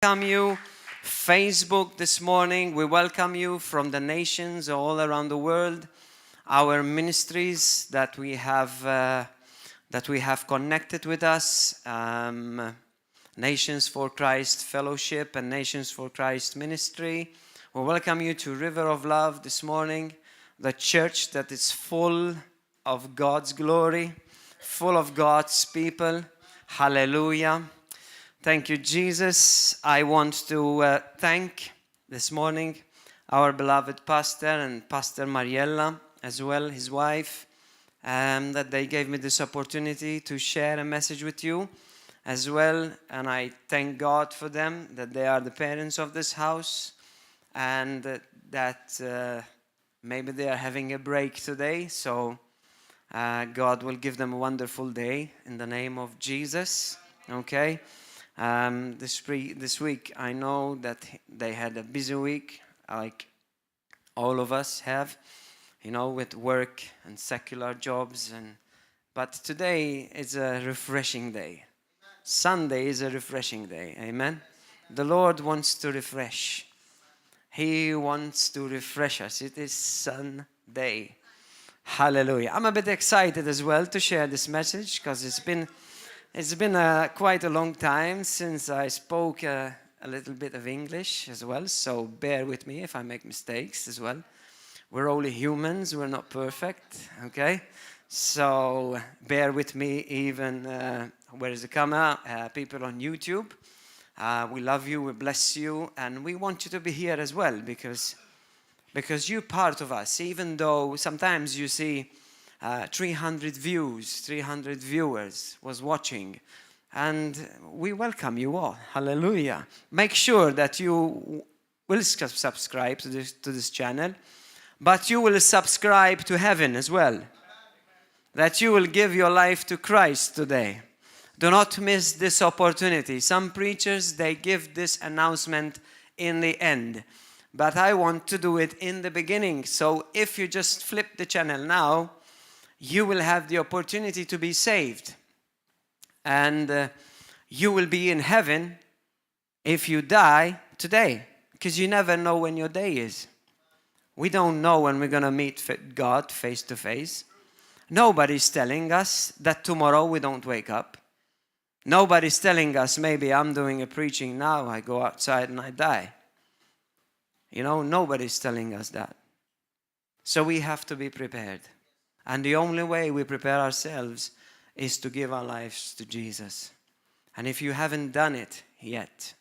Welcome you, Facebook this morning. We welcome you from the nations all around the world. Our ministries that we have connected with us, Nations for Christ Fellowship and Nations for Christ Ministry. We welcome you to River of Love this morning, the church that is full of God's glory, full of God's people. Hallelujah. Thank you, Jesus. I want to thank this morning our beloved pastor and Pastor Mariella, as well, his wife, that they gave me this opportunity to share a message with you as well. And I thank God for them, that they are the parents of this house, and that maybe they are having a break today. So God will give them a wonderful day in the name of Jesus. Okay? This week, I know that they had a busy week, like all of us have, with work and secular jobs. But today is a refreshing day. Sunday is a refreshing day. Amen? The Lord wants to refresh. He wants to refresh us. It is Sunday. Hallelujah. I'm a bit excited as well to share this message because it's been quite a long time since I spoke a little bit of English as well, so bear with me if I make mistakes as well. We're only humans, we're not perfect, okay? So bear with me even, where is the camera? People on YouTube. We love you, we bless you, and we want you to be here as well because you're part of us, even though sometimes you see 300 views, 300 viewers was watching. And we welcome you all. Hallelujah. Make sure that you will subscribe to this channel, but you will subscribe to heaven as well. That you will give your life to Christ today. Do not miss this opportunity. Some preachers, they give this announcement in the end. But I want to do it in the beginning. So if you just flip the channel now, you will have the opportunity to be saved. And you will be in heaven if you die today. Because you never know when your day is. We don't know when we're going to meet God face to face. Nobody's telling us that tomorrow we don't wake up. Nobody's telling us maybe I'm doing a preaching now, I go outside and I die. Nobody's telling us that. So we have to be prepared. And the only way we prepare ourselves is to give our lives to Jesus. And if you haven't done it yet,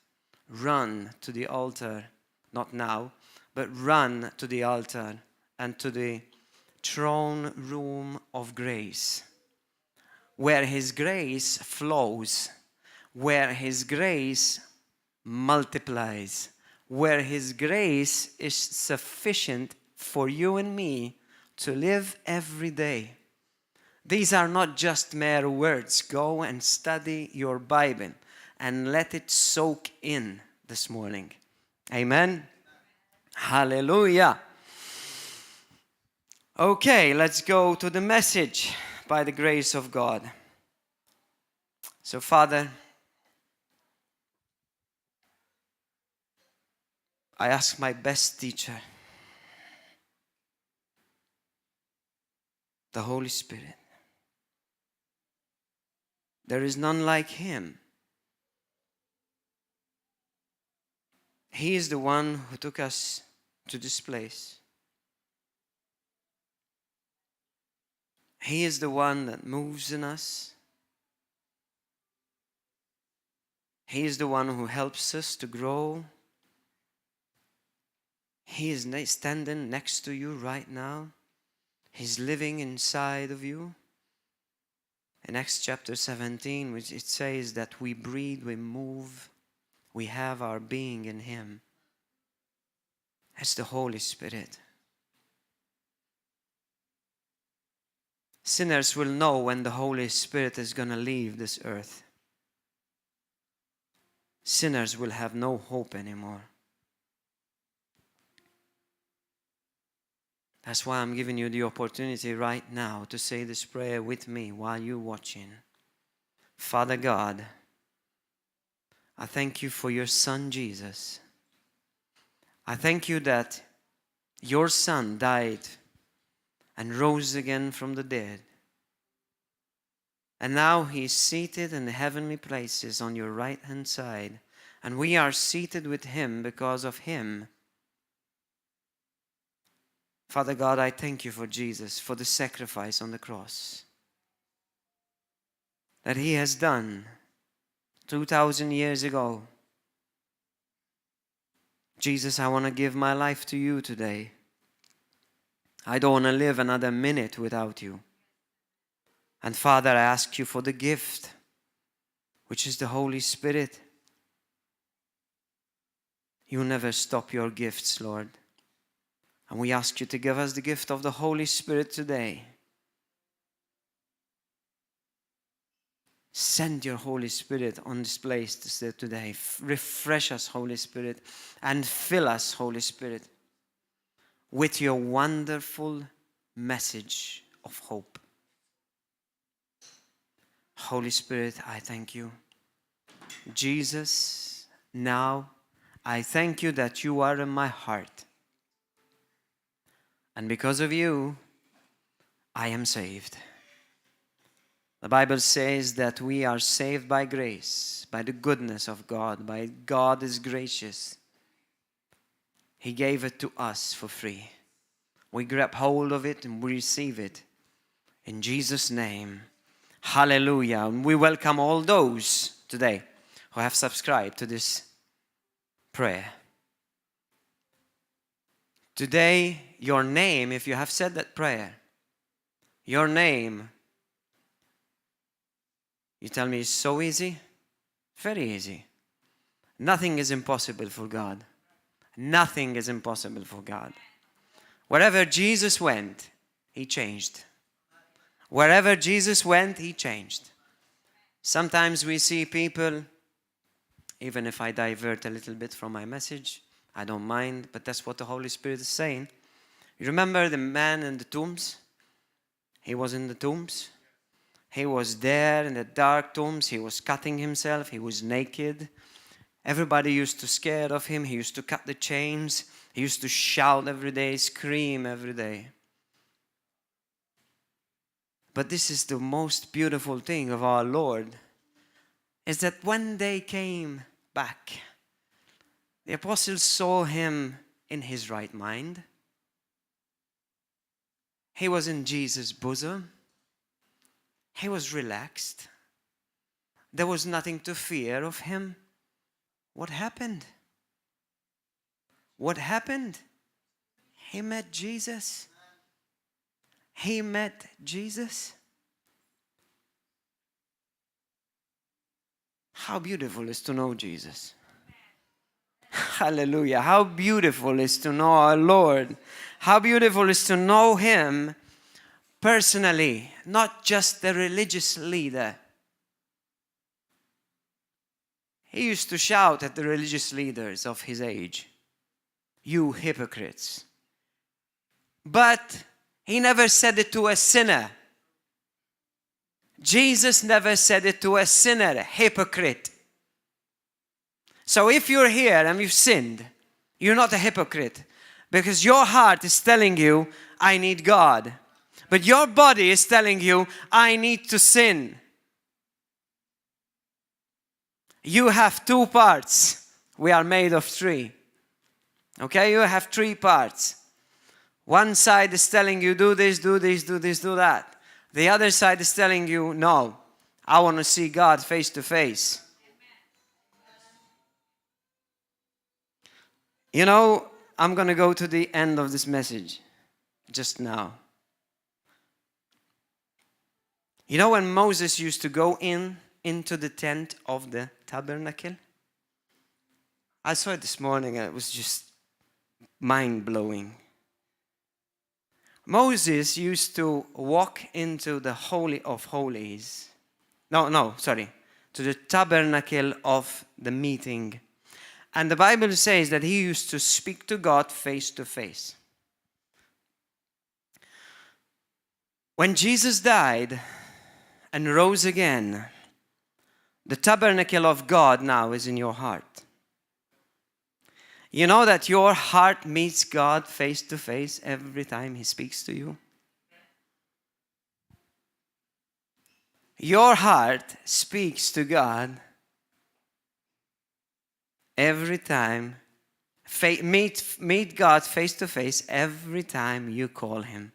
run to the altar, not now, but run to the altar and to the throne room of grace, where His grace flows, where His grace multiplies, where His grace is sufficient for you and me to live every day. These are not just mere words. Go and study your Bible and let it soak in this morning. Amen. Hallelujah. Okay, let's go to the message by the grace of God. So, Father, I ask my best teacher, the Holy Spirit. There is none like Him. He is the one who took us to this place. He is the one that moves in us. He is the one who helps us to grow. He is standing next to you right now. He's living inside of you. In Acts chapter 17, which it says that we breathe, we move, we have our being in Him. That's the Holy Spirit. Sinners will know when the Holy Spirit is going to leave this earth. Sinners will have no hope anymore. That's why I'm giving you the opportunity right now to say this prayer with me while you're watching. Father God, I thank you for your Son, Jesus. I thank you that your Son died and rose again from the dead. And now he is seated in the heavenly places on your right-hand side. And we are seated with him because of him. Father God, I thank you for Jesus, for the sacrifice on the cross that he has done 2,000 years ago. Jesus, I want to give my life to you today. I don't want to live another minute without you. And Father, I ask you for the gift, which is the Holy Spirit. You never stop your gifts, Lord. And we ask you to give us the gift of the Holy Spirit today. Send your Holy Spirit on this place today. Refresh us, Holy Spirit, and fill us, Holy Spirit, with your wonderful message of hope. Holy Spirit, I thank you. Jesus, now I thank you that you are in my heart. And because of you, I am saved. The Bible says that we are saved by grace, by the goodness of God, by God is gracious. He gave it to us for free. We grab hold of it and we receive it. In Jesus' name, hallelujah. And we welcome all those today who have subscribed to this prayer. Today, your name, if you have said that prayer, your name, you tell me it's so easy? Very easy. Nothing is impossible for God. Nothing is impossible for God. Wherever Jesus went, he changed. Wherever Jesus went, he changed. Sometimes we see people, even if I divert a little bit from my message, I don't mind, but that's what the Holy Spirit is saying. You remember the man in the tombs? He was in the tombs. He was there in the dark tombs. He was cutting himself. He was naked. Everybody used to scare of him. He used to cut the chains. He used to shout every day, scream every day. But this is the most beautiful thing of our Lord, is that when they came back, the apostles saw him in his right mind. He was in Jesus' bosom. He was relaxed. There was nothing to fear of him. What happened? What happened? He met Jesus. He met Jesus. How beautiful is to know Jesus. Hallelujah. How beautiful is to know our Lord. How beautiful is to know him personally, not just the religious leader. He used to shout at the religious leaders of his age, "You hypocrites." But he never said it to a sinner. Jesus never said it to a sinner, hypocrite. So if you're here and you've sinned, you're not a hypocrite, because your heart is telling you, I need God. But your body is telling you, I need to sin. You have two parts. We are made of three. Okay, you have three parts. One side is telling you, do this, do this, do this, do that. The other side is telling you, no, I want to see God face to face. You know, I'm going to go to the end of this message just now. You know when Moses used to go into the tent of the tabernacle? I saw it this morning and it was just mind-blowing. Moses used to walk into the Holy of Holies. To the tabernacle of the meeting. And the Bible says that he used to speak to God face to face. When Jesus died and rose again, The tabernacle of God now is in your heart. You know that your heart meets God face to face every time He speaks to you? Your heart speaks to God every time. Meet God face to face every time you call Him.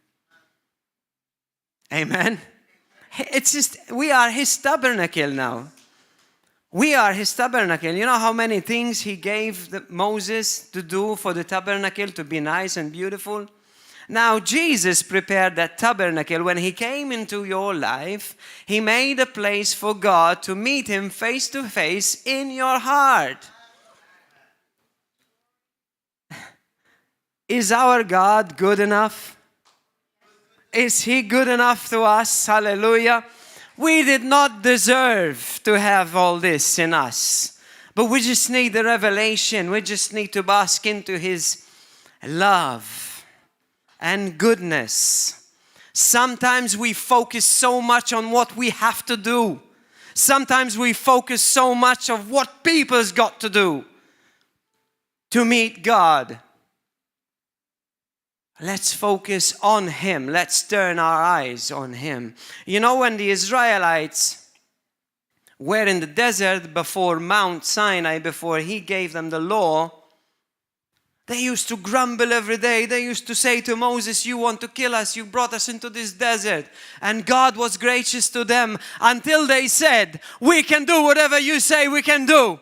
Amen? It's just, we are His tabernacle now. We are His tabernacle. You know how many things He gave Moses to do for the tabernacle to be nice and beautiful? Now, Jesus prepared that tabernacle. When He came into your life, He made a place for God to meet Him face to face in your heart. Is our God good enough? Is He good enough to us? Hallelujah. We did not deserve to have all this in us. But we just need the revelation. We just need to bask into His love and goodness. Sometimes we focus so much on what we have to do. Sometimes we focus so much on what people's got to do to meet God. Let's focus on Him. Let's turn our eyes on Him. You know, when the Israelites were in the desert before Mount Sinai, before He gave them the law, they used to grumble every day. They used to say to Moses, "You want to kill us. You brought us into this desert." And God was gracious to them until they said, "We can do whatever you say we can do."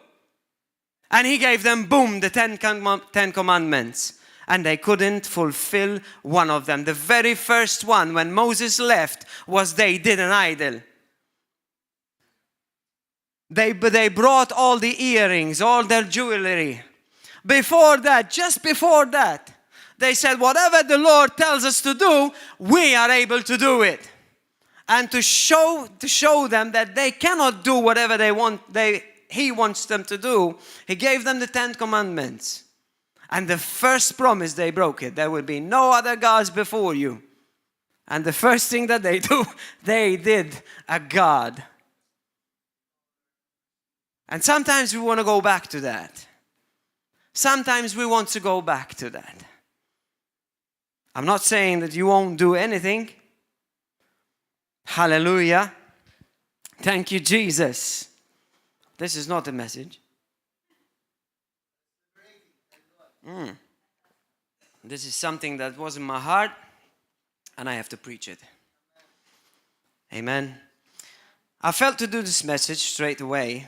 And He gave them, boom, the Ten Commandments. And they couldn't fulfill one of them. The very first one, when Moses left, was they did an idol. They brought all the earrings, all their jewelry. Before that, just before that, they said, whatever the Lord tells us to do, we are able to do it. And to show them that they cannot do whatever they want, He wants them to do, He gave them the 10 Commandments. And the first promise, they broke it. There will be no other gods before you. And the first thing that they do, they did a god. And sometimes we want to go back to that. Sometimes we want to go back to that. I'm not saying that you won't do anything. Hallelujah. Thank you, Jesus. This is not a message. This is something that was in my heart, and I have to preach it. Amen. I felt to do this message straight away.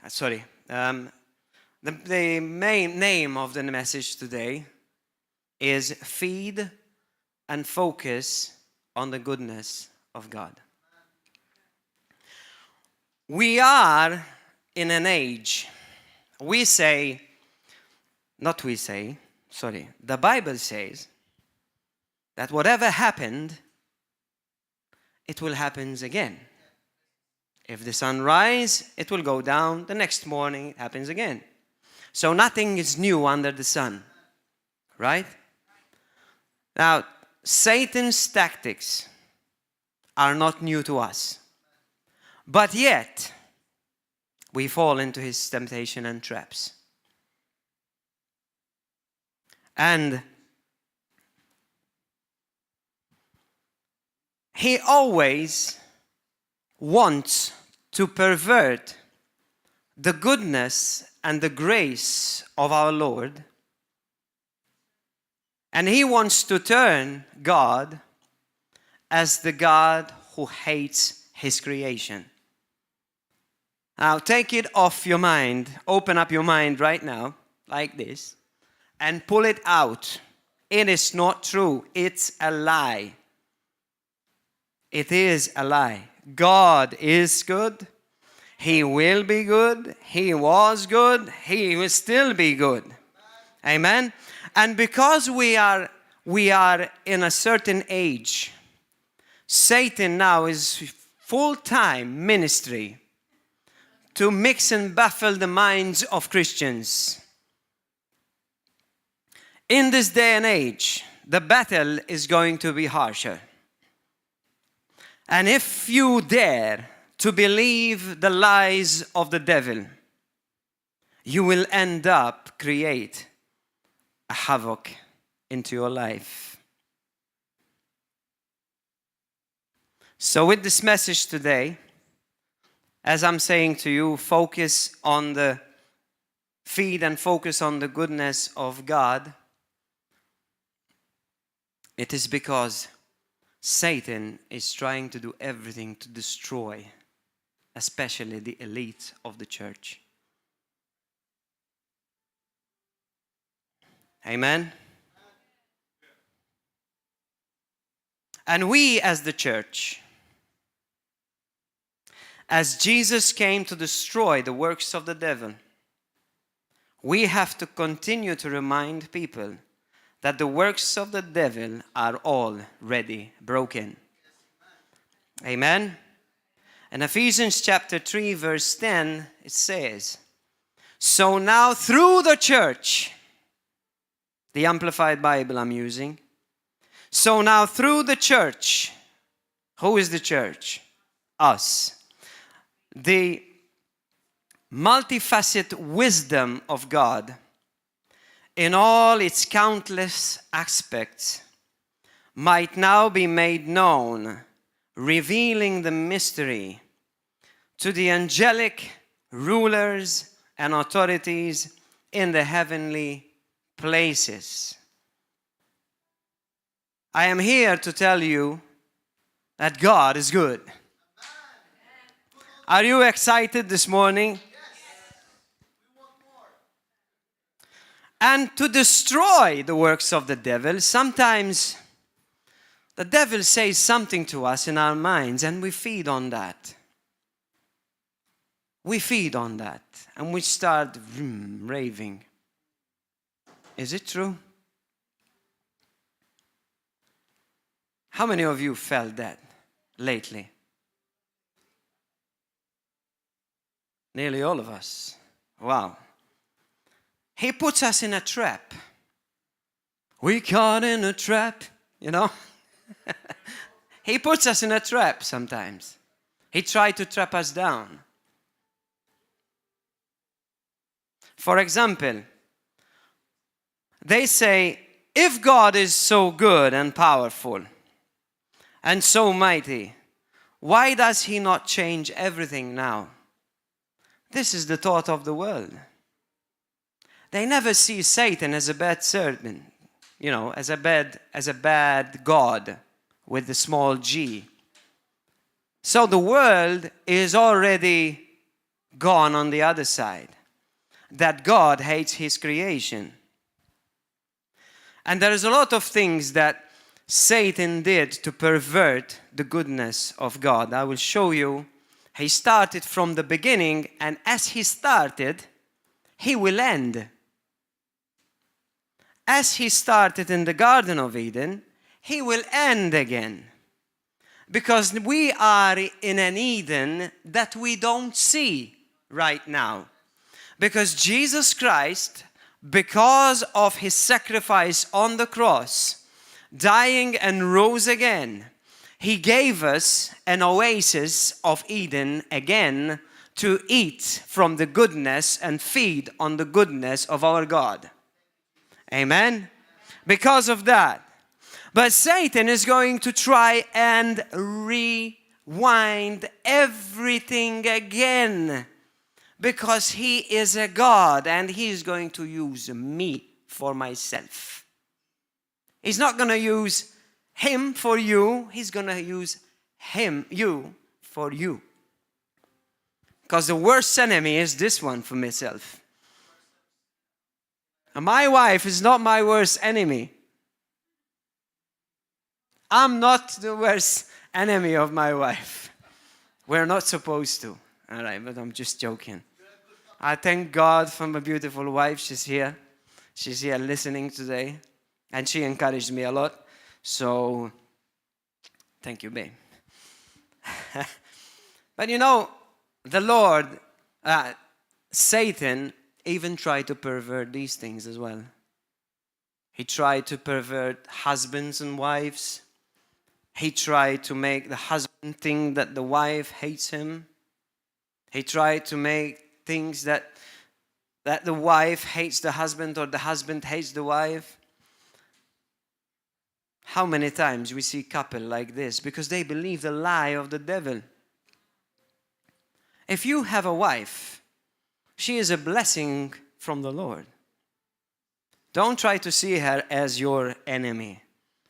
The main name of the message today is Feed and Focus on the Goodness of God. We are in an age, the Bible says that whatever happened, it will happen again. If the sun rises, it will go down. The next morning, it happens again. So nothing is new under the sun. Right? Now, Satan's tactics are not new to us. But yet, we fall into his temptation and traps. And he always wants to pervert the goodness and the grace of our Lord. And he wants to turn God as the God who hates his creation. Now take it off your mind. Open up your mind right now, like this. And pull it out. It is not true. It's a lie. It is a lie. God is good. He will be good. He was good. He will still be good. Amen? And because we are in a certain age, Satan now is full-time ministry to mix and baffle the minds of Christians. In this day and age, the battle is going to be harsher. And if you dare to believe the lies of the devil, you will end up create a havoc into your life. So with this message today, as I'm saying to you, focus on the feed and focus on the goodness of God. It is because Satan is trying to do everything to destroy, especially the elite of the church. Amen? And we as the church, as Jesus came to destroy the works of the devil, we have to continue to remind people that the works of the devil are already broken. Amen? In Ephesians chapter 3 verse 10, it says, "So now through the church," the Amplified Bible I'm using, "So now through the church," who is the church? Us. The multifaceted wisdom of God in all its countless aspects might now be made known, revealing the mystery to the angelic rulers and authorities in the heavenly places. I am here to tell you that God is good. Are you excited this morning? And to destroy the works of the devil, sometimes the devil says something to us in our minds and we feed on that. We feed on that and we start raving. Is it true? How many of you felt that lately? Nearly all of us. Wow. He puts us in a trap. We caught in a trap, you know. He puts us in a trap sometimes. He tried to trap us down. For example, they say, if God is so good and powerful and so mighty, why does he not change everything now? This is the thought of the world. They never see Satan as a bad servant, you know, as a bad God with the small g. So the world is already gone on the other side, that God hates his creation. And there is a lot of things that Satan did to pervert the goodness of God. I will show you. He started from the beginning, and as he started, he will end. As he started in the Garden of Eden, he will end again. Because we are in an Eden that we don't see right now. Because Jesus Christ, because of his sacrifice on the cross, dying and rose again, he gave us an oasis of Eden again to eat from the goodness and feed on the goodness of our God. Amen? Because of that. But Satan is going to try and rewind everything again. Because he is a God and he is going to use me for myself. He's not going to use him for you. He's going to use you for you. Because the worst enemy is this one for myself. And my wife is not my worst enemy. I'm not the worst enemy of my wife. We're not supposed to. All right, but I'm just joking. I thank God for my beautiful wife. She's here. She's here listening today. And she encouraged me a lot. So, thank you, babe. But you know, the Lord, Satan, even tried to pervert these things as well. He tried to pervert husbands and wives. He tried to make the husband think that the wife hates him. He tried to make things that the wife hates the husband or the husband hates the wife. How many times we see couple like this? Because they believe the lie of the devil. If you have a wife, she is a blessing from the Lord. Don't try to see her as your enemy.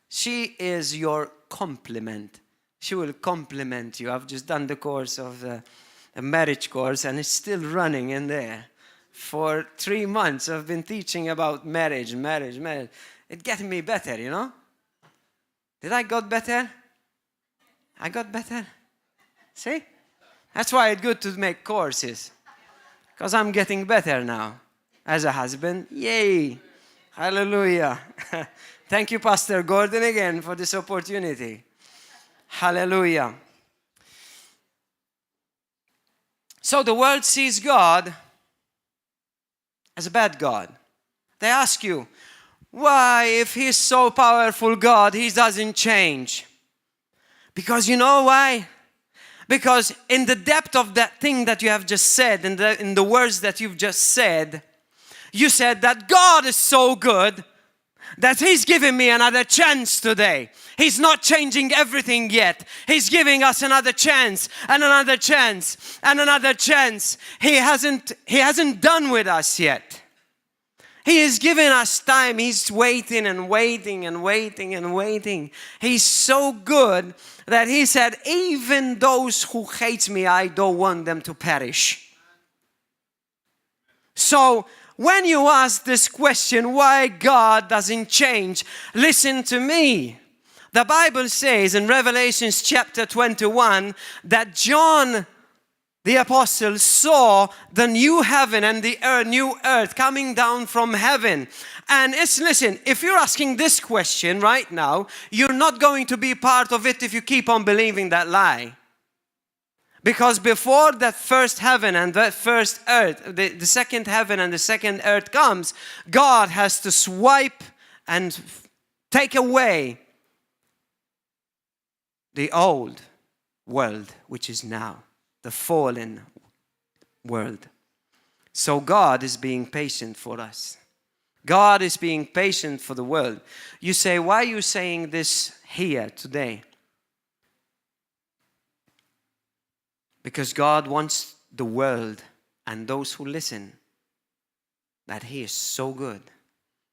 She is your complement. She will complement you. I've just done the course of a marriage course, and it's still running in there. For 3 months, I've been teaching about marriage. It's getting me better, you know? Did I got better? I got better. See? That's why it's good to make courses. Because I'm getting better now. As a husband. Yay! Hallelujah. Thank you, Pastor Gordon, again for this opportunity. Hallelujah. So the world sees God as a bad God. They ask you, why, if he's so powerful God, he doesn't change? Because you know why? Because in the depth of that thing that you have just said, in the words that you've just said, you said that God is so good that he's giving me another chance today. He's not changing everything yet. He's giving us another chance and another chance and another chance. He hasn't done with us yet. He is giving us time. He's waiting and waiting and waiting and waiting. He's so good that he said, even those who hate me, I don't want them to perish. So when you ask this question, why God doesn't change, listen to me. The Bible says in Revelation chapter 21 that John the apostle saw the new heaven and the new earth coming down from heaven. And listen, if you're asking this question right now, you're not going to be part of it if you keep on believing that lie. Because before that first heaven and that first earth, the second heaven and the second earth comes, God has to swipe and take away the old world, which is now the fallen world. So God is being patient for us. God is being patient for the world. You say, why are you saying this here today? Because God wants the world and those who listen that he is so good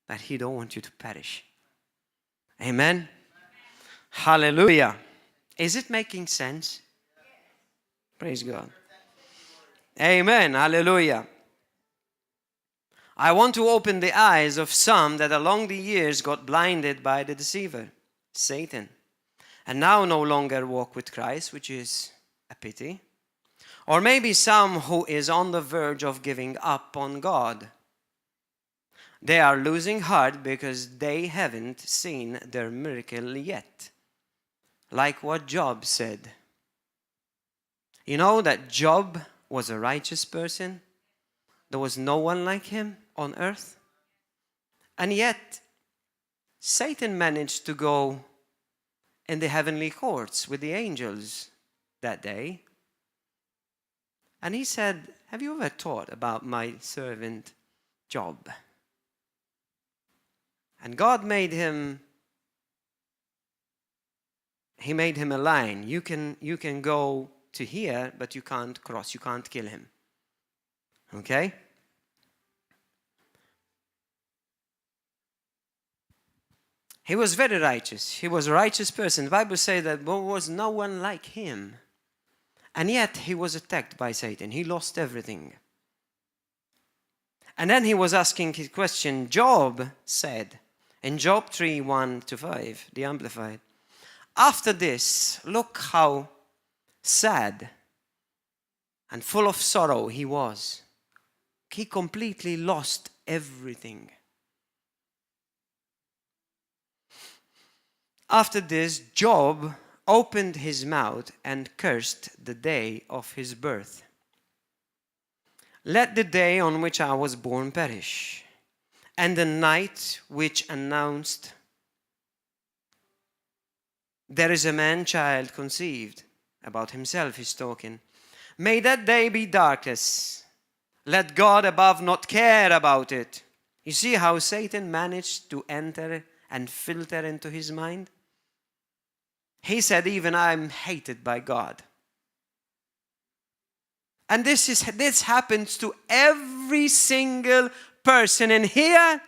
that he don't want you to perish. Amen? Hallelujah. Is it making sense? Praise God. Amen. Hallelujah. I want to open the eyes of some that along the years got blinded by the deceiver, Satan, and now no longer walk with Christ, which is a pity. Or maybe some who is on the verge of giving up on God. They are losing heart because they haven't seen their miracle yet. Like what Job said. You know that Job was a righteous person? There was no one like him on earth. And yet, Satan managed to go in the heavenly courts with the angels that day. And he said, have you ever thought about my servant Job? And God made him, he made him a line. You can go to here, but you can't cross, you can't kill him. Okay? He was very righteous. He was a righteous person. The Bible says that there was no one like him. And yet he was attacked by Satan. He lost everything. And then he was asking his question. Job said, in Job 3:1-5, the Amplified, after this, look how sad and full of sorrow he was. He completely lost everything. After this, Job opened his mouth and cursed the day of his birth. Let the day on which I was born perish, and the night which announced there is a man-child conceived. About himself he's talking. May that day be darkest. Let God above not care about it. You see how Satan managed to enter and filter into his mind? He said, even I'm hated by God. And this happens to every single person in here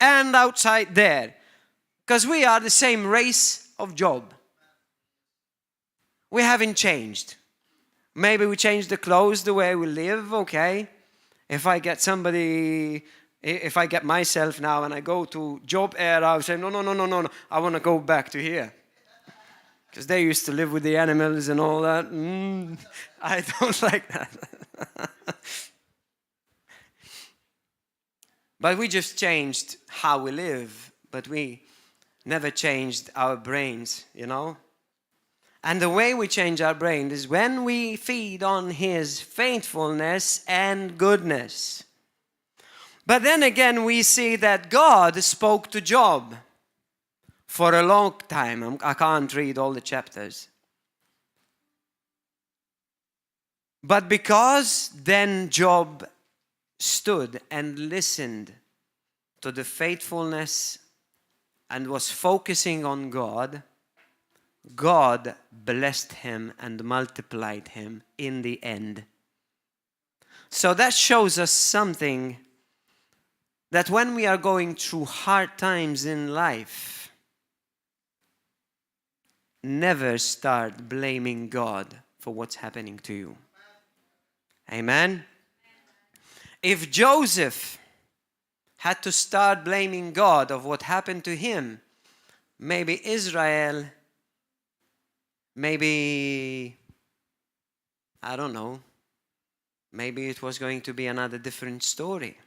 and outside there. Because we are the same race of Job. We haven't changed. Maybe we changed the clothes, the way we live, okay. If I get myself now and I go to Job era, I would say, no, I want to go back to here. Because they used to live with the animals and all that. I don't like that. But we just changed how we live, but we never changed our brains, you know? And the way we change our brain is when we feed on His faithfulness and goodness. But then again, we see that God spoke to Job for a long time. I can't read all the chapters. But because then Job stood and listened to the faithfulness and was focusing on God, God blessed him and multiplied him in the end. So that shows us something, that when we are going through hard times in life, never start blaming God for what's happening to you. Amen? If Joseph had to start blaming God of what happened to him, maybe Israel, maybe, I don't know, maybe it was going to be another different story.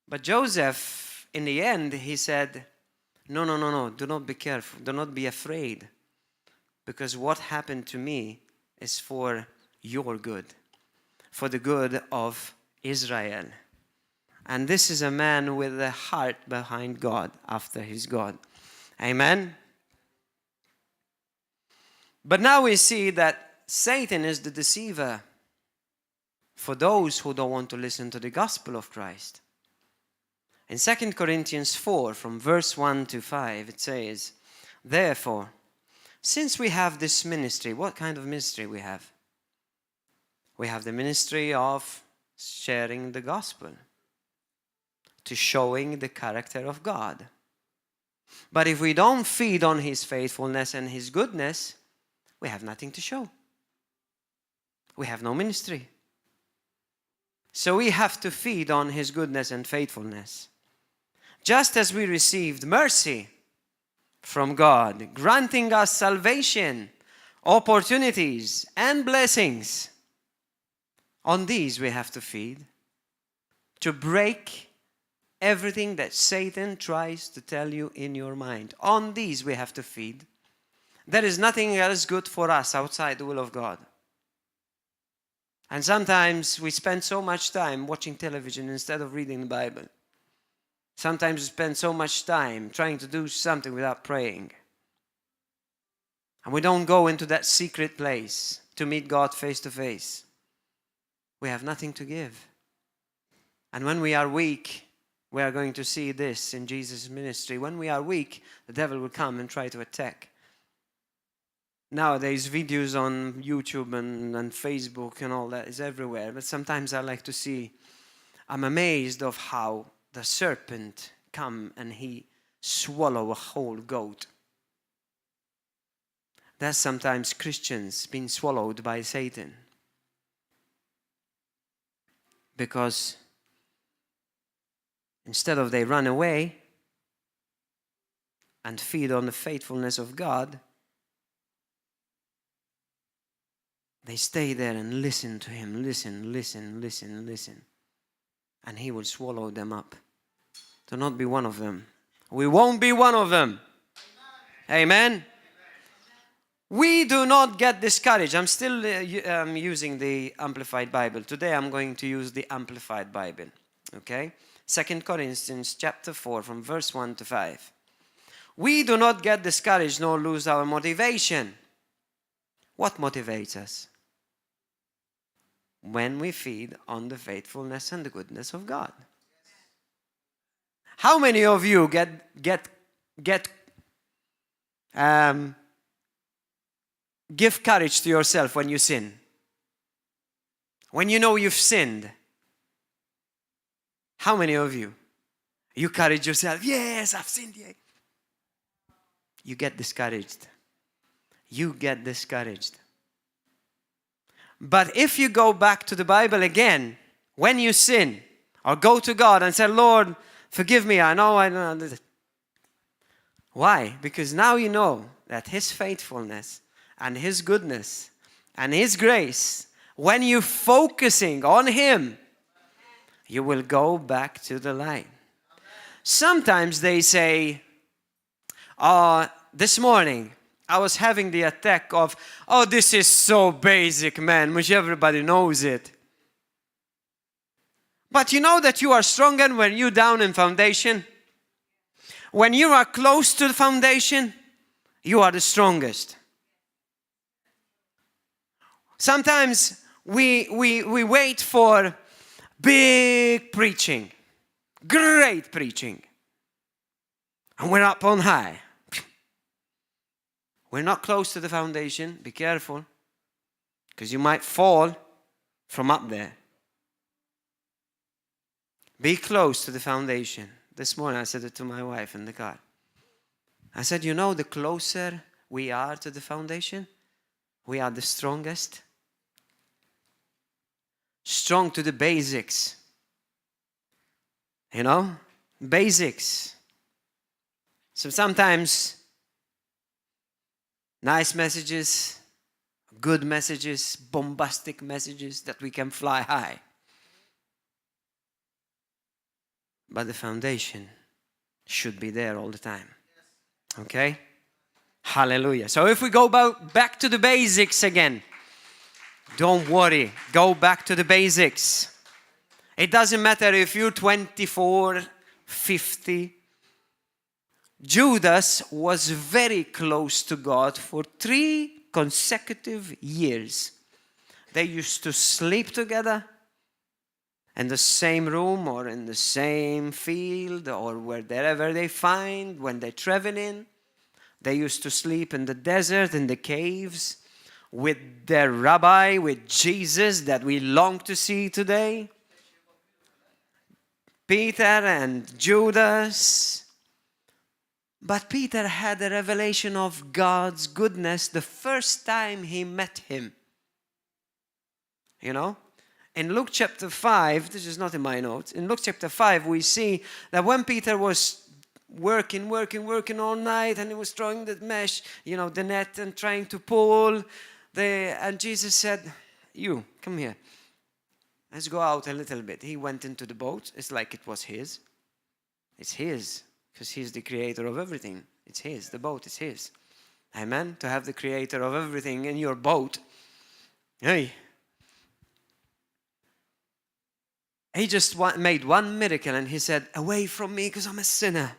But Joseph, in the end, he said, no, do not be careful, do not be afraid, because what happened to me is for your good, for the good of Israel. And this is a man with a heart behind God, after his God. Amen? But now we see that Satan is the deceiver for those who don't want to listen to the gospel of Christ. In 2 Corinthians 4, from verse 1 to 5, it says, therefore, since we have this ministry, what kind of ministry we have? We have the ministry of sharing the gospel, to showing the character of God. But if we don't feed on His faithfulness and His goodness, we have nothing to show. We have no ministry. So we have to feed on His goodness and faithfulness. Just as we received mercy from God, granting us salvation, opportunities, and blessings, on these we have to feed, to break everything that Satan tries to tell you in your mind. On these we have to feed. There is nothing else good for us outside the will of God. And sometimes we spend so much time watching television instead of reading the Bible. Sometimes we spend so much time trying to do something without praying. And we don't go into that secret place to meet God face to face. We have nothing to give. And when we are weak, we are going to see this in Jesus' ministry. When we are weak, the devil will come and try to attack. Nowadays, videos on YouTube and Facebook and all that is everywhere. But sometimes I like to see, I'm amazed of how the serpent come and he swallow a whole goat. That's sometimes Christians being swallowed by Satan. Because instead of they run away and feed on the faithfulness of God, they stay there and listen to Him, listen. And He will swallow them up. Do not be one of them. We won't be one of them. Amen? We do not get discouraged. I'm still using the Amplified Bible. Today I'm going to use the Amplified Bible. Okay? 2 Corinthians chapter 4 from verse 1 to 5. We do not get discouraged nor lose our motivation. What motivates us? when we feed on the faithfulness and the goodness of God. How many of you give courage to yourself when you sin? When you know you've sinned? How many of you? You courage yourself. Yes, I've sinned. Yeah. You get discouraged. You get discouraged. But if you go back to the Bible again, when you sin, or go to God and say, Lord, forgive me, I know I don't know. Why? Because now you know that His faithfulness and His goodness and His grace, when you're focusing on Him, you will go back to the line. Sometimes they say, this morning, I was having the attack of, this is so basic, man, which everybody knows it. But you know that you are stronger when you're down in foundation? When you are close to the foundation, you are the strongest. Sometimes we wait for big preaching, great preaching, and we're up on high. We're not close to the foundation. Be careful, because you might fall from up there. Be close to the foundation. This morning I said it to my wife in the car. I said, you know, the closer we are to the foundation, we are the strongest. Strong to the basics. You know? Basics. So sometimes nice messages, good messages, bombastic messages that we can fly high. But the foundation should be there all the time. Okay? Hallelujah. So if we go back to the basics again, don't worry. Go back to the basics. It doesn't matter if you're 24, 50. Judas was very close to God for 3 consecutive years. They used to sleep together in the same room or in the same field or wherever they find when they're traveling. They used to sleep in the desert, in the caves, with their rabbi, with Jesus that we long to see today. Peter and Judas. But Peter had a revelation of God's goodness the first time he met Him. You know? In Luke chapter 5, this is not in my notes, in Luke chapter 5 we see that when Peter was working all night and he was throwing the mesh, the net and trying to pull, and Jesus said, you, come here. Let's go out a little bit. He went into the boat. It's like it was his. It's his, because He's the creator of everything. It's His. The boat is His. Amen? To have the creator of everything in your boat. Hey. He just made one miracle and He said, away from me because I'm a sinner.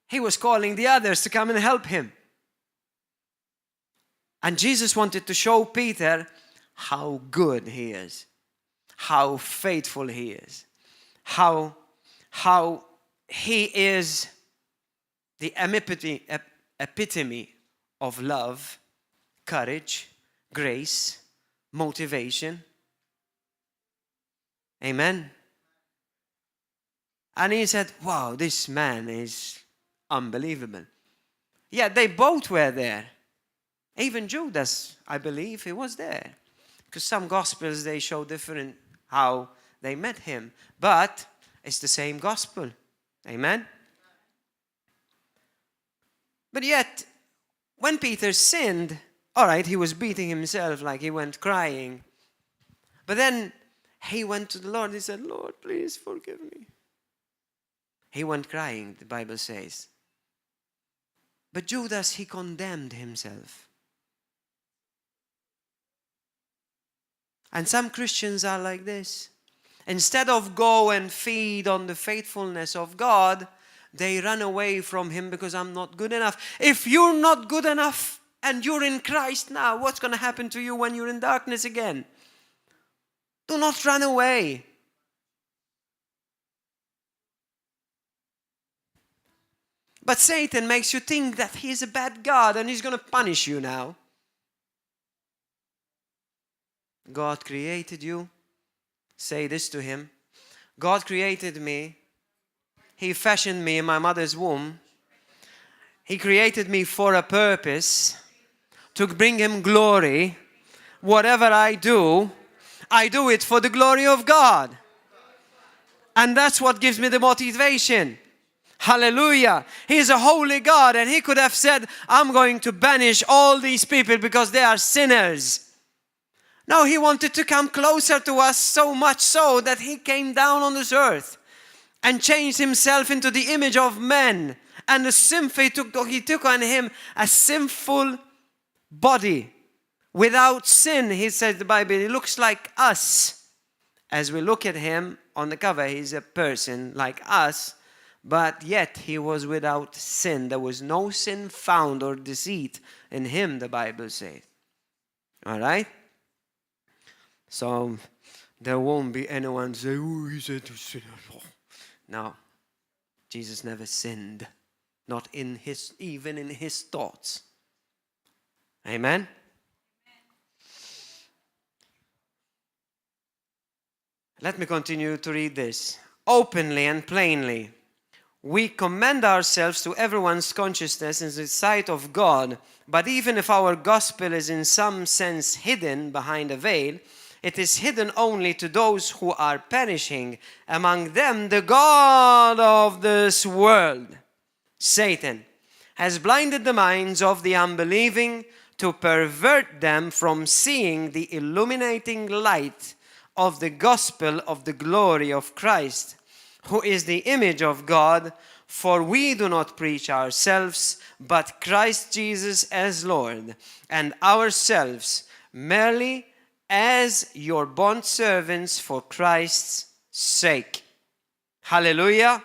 He was calling the others to come and help Him. And Jesus wanted to show Peter how good He is, how faithful He is, how He is the epitome of love, courage, grace, motivation. Amen. And he said, wow, this man is unbelievable. Yeah, they both were there. Even Judas, I believe, he was there. Because some Gospels, they show different how they met Him. But it's the same gospel. Amen? But yet, when Peter sinned, all right, he was beating himself, like he went crying. But then he went to the Lord. He said, Lord, please forgive me. He went crying, the Bible says. But Judas, he condemned himself. And some Christians are like this. Instead of go and feed on the faithfulness of God, they run away from Him because I'm not good enough. If you're not good enough and you're in Christ now. What's going to happen to you when you're in darkness again? Do not run away. But Satan makes you think that he's a bad God and he's going to punish you now. God created you. Say this to him. God created me. He fashioned me in my mother's womb. He created me for a purpose, to bring him glory. Whatever I do it for the glory of God. And that's what gives me the motivation. Hallelujah. He's a holy God, and he could have said, I'm going to banish all these people because they are sinners. No, he wanted to come closer to us, so much so that he came down on this earth and changed himself into the image of men. And the sinful, he took on him a sinful body. Without sin, he said, the Bible, he looks like us. As we look at him on the cover, he's a person like us. But yet he was without sin. There was no sin found or deceit in him, the Bible says. All right? So there won't be anyone say, oh, he's a sinner. No. Jesus never sinned. Not even in his thoughts. Amen? Let me continue to read this. Openly and plainly, we commend ourselves to everyone's consciousness in the sight of God, but even if our gospel is in some sense hidden behind a veil, it is hidden only to those who are perishing, among them the God of this world, Satan, has blinded the minds of the unbelieving to pervert them from seeing the illuminating light of the gospel of the glory of Christ, who is the image of God. For we do not preach ourselves, but Christ Jesus as Lord, and ourselves merely as your bondservants for Christ's sake. Hallelujah.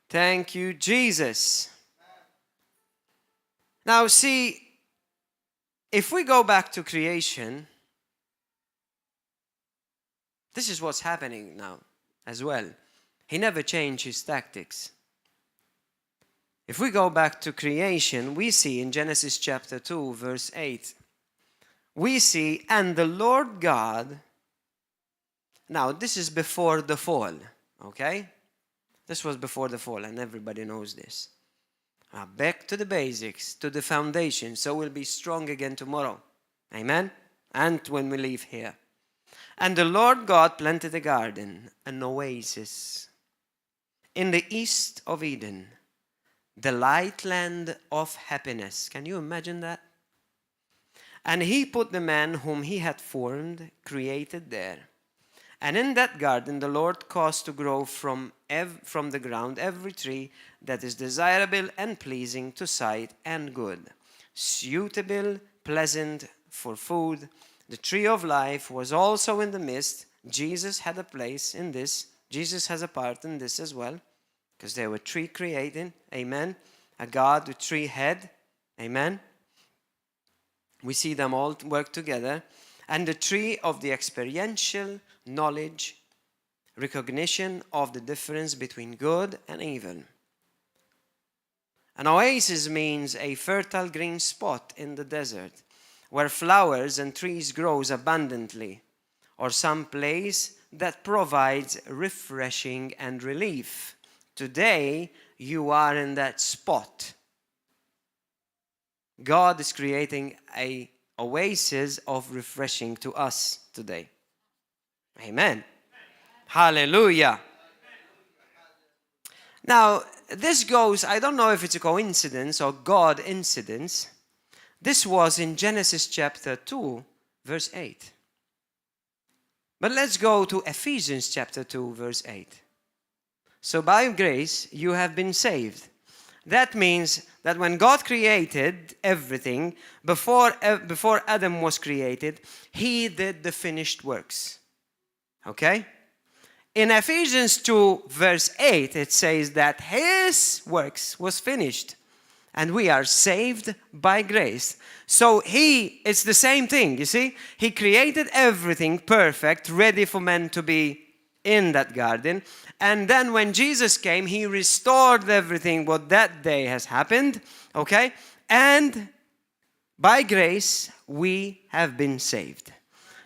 Thank you, Jesus. Now see, if we go back to creation, this is what's happening now as well. He never changed his tactics. If we go back to creation, we see in Genesis chapter 2, verse 8, we see, and the Lord God, now this is before the fall, okay? This was before the fall, and everybody knows this. Back to the basics, to the foundation, so we'll be strong again tomorrow. Amen? And when we leave here. And the Lord God planted a garden, an oasis, in the east of Eden, the light land of happiness. Can you imagine that? And he put the man whom he had formed, created there. And in that garden the Lord caused to grow from the ground every tree that is desirable and pleasing to sight and good, suitable, pleasant for food. The tree of life was also in the midst. Jesus had a place in this. Jesus has a part in this as well, because there were three created. Amen. A God with three heads. Amen. We see them all work together. And the tree of the experiential knowledge, recognition of the difference between good and evil. An oasis means a fertile green spot in the desert where flowers and trees grows abundantly, or some place that provides refreshing and relief. Today, you are in that spot. God is creating an oasis of refreshing to us today. Amen. Hallelujah. Now, this goes, I don't know if it's a coincidence or God incidence. This was in Genesis chapter 2, verse 8. But let's go to Ephesians chapter 2, verse 8. So by grace, you have been saved. That means that when God created everything, before Adam was created, he did the finished works. Okay? In Ephesians 2, verse 8, it says that his works was finished. And we are saved by grace. So it's the same thing, you see? He created everything perfect, ready for men to be in that garden. And then when Jesus came, he restored everything what that day has happened, okay? And by grace, we have been saved.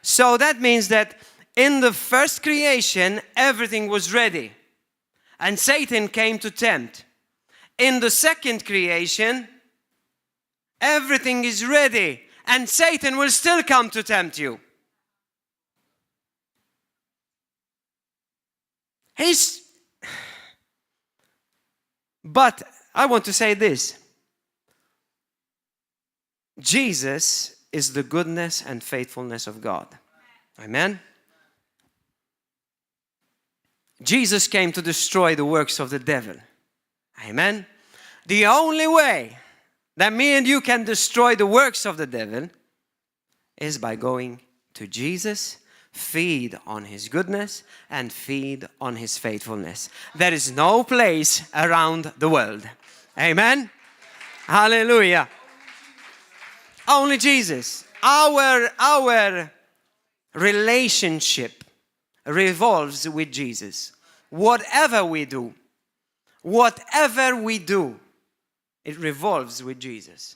So that means that in the first creation, everything was ready. And Satan came to tempt. In the second creation, everything is ready. And Satan will still come to tempt you. But I want to say this. Jesus is the goodness and faithfulness of God. Amen? Jesus came to destroy the works of the devil. Amen? The only way that me and you can destroy the works of the devil is by going to Jesus, feed on his goodness, and feed on his faithfulness. There is no place around the world. Amen? Hallelujah. Only Jesus. Our relationship revolves with Jesus. Whatever we do, it revolves with Jesus.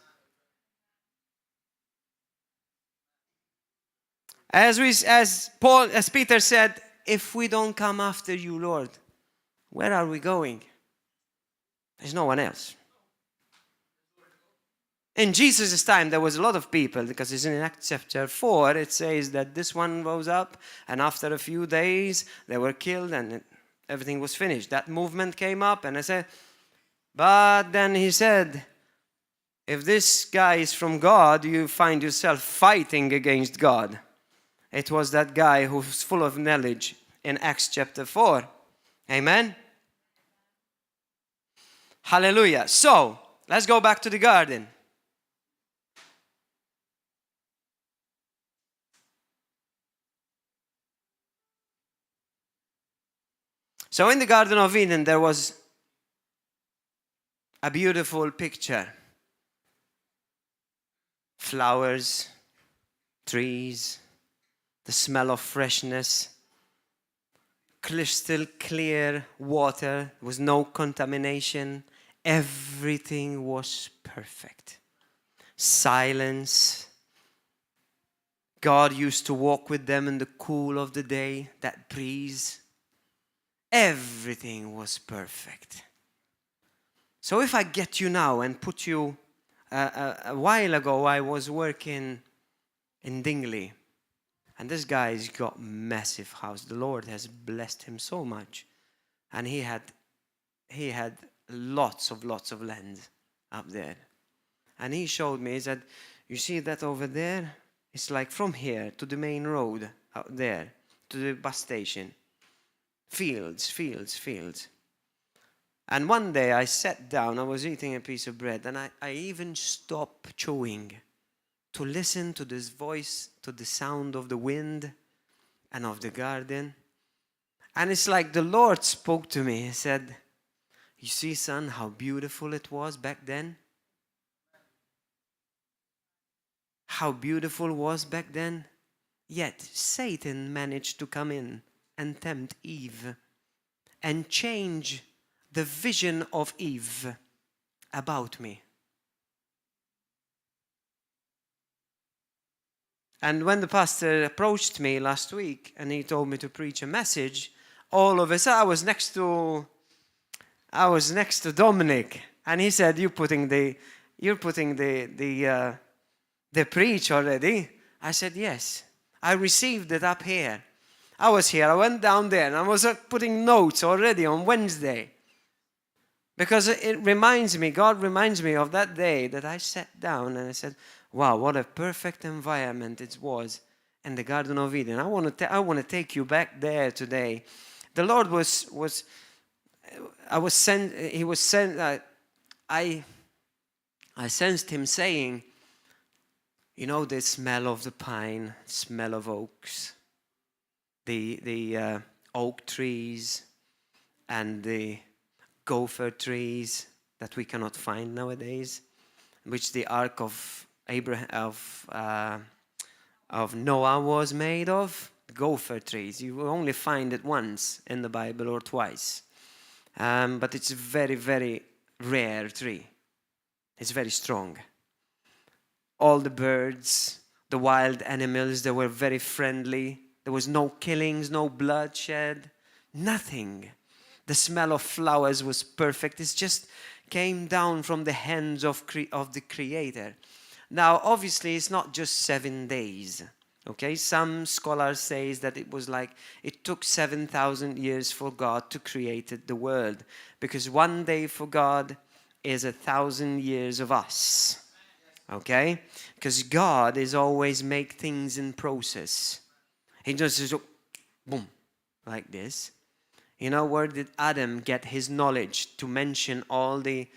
As Peter said, if we don't come after you, Lord, where are we going? There's no one else. In Jesus' time, there was a lot of people, because it's in Acts chapter 4, it says that this one rose up, and after a few days, they were killed, and everything was finished. That movement came up, and I said, but then he said, if this guy is from God, you find yourself fighting against God. It was that guy who was full of knowledge in Acts chapter 4. Amen? Hallelujah. So, let's go back to the garden. So in the Garden of Eden, there was a beautiful picture. Flowers, trees, the smell of freshness, crystal clear water, there was no contamination. Everything was perfect. Silence. God used to walk with them in the cool of the day, that breeze. Everything was perfect. So if I get you now and put you, a while ago I was working in Dingley, and this guy's got massive house. The Lord has blessed him so much, and he had lots of land up there. And he showed me, he said, you see that over there? It's like from here to the main road out there to the bus station. Fields. And one day I sat down, I was eating a piece of bread, and I even stopped chewing to listen to this voice, to the sound of the wind and of the garden. And it's like the Lord spoke to me. He said, you see, son, how beautiful it was back then? How beautiful it was back then? Yet Satan managed to come in and tempt Eve and change the vision of Eve about me. And when the pastor approached me last week and he told me to preach a message, all of a sudden I was next to Dominic, and he said, "You're putting the preach already?" I said, "Yes. I received it up here. I was here. I went down there, and I was putting notes already on Wednesday." Because God reminds me of that day that I sat down and I said, wow, what a perfect environment it was in the Garden of Eden. I want to take you back there today. The Lord I sensed him saying, you know, the smell of the pine, smell of oaks, the oak trees and the gopher trees, that we cannot find nowadays, which the ark of Noah was made of, gopher trees. You will only find it once in the Bible or twice. But it's a very, very rare tree. It's very strong. All the birds, the wild animals, they were very friendly. There was no killings, no bloodshed, nothing. The smell of flowers was perfect. It just came down from the hands of the Creator. Now, obviously, it's not just 7 days. Okay, some scholars say that it took 7,000 years for God to create the world, because one day for God is 1,000 years of us. Okay, because God is always make things in process. He just says, boom, like this. You know, where did Adam get his knowledge to mention all the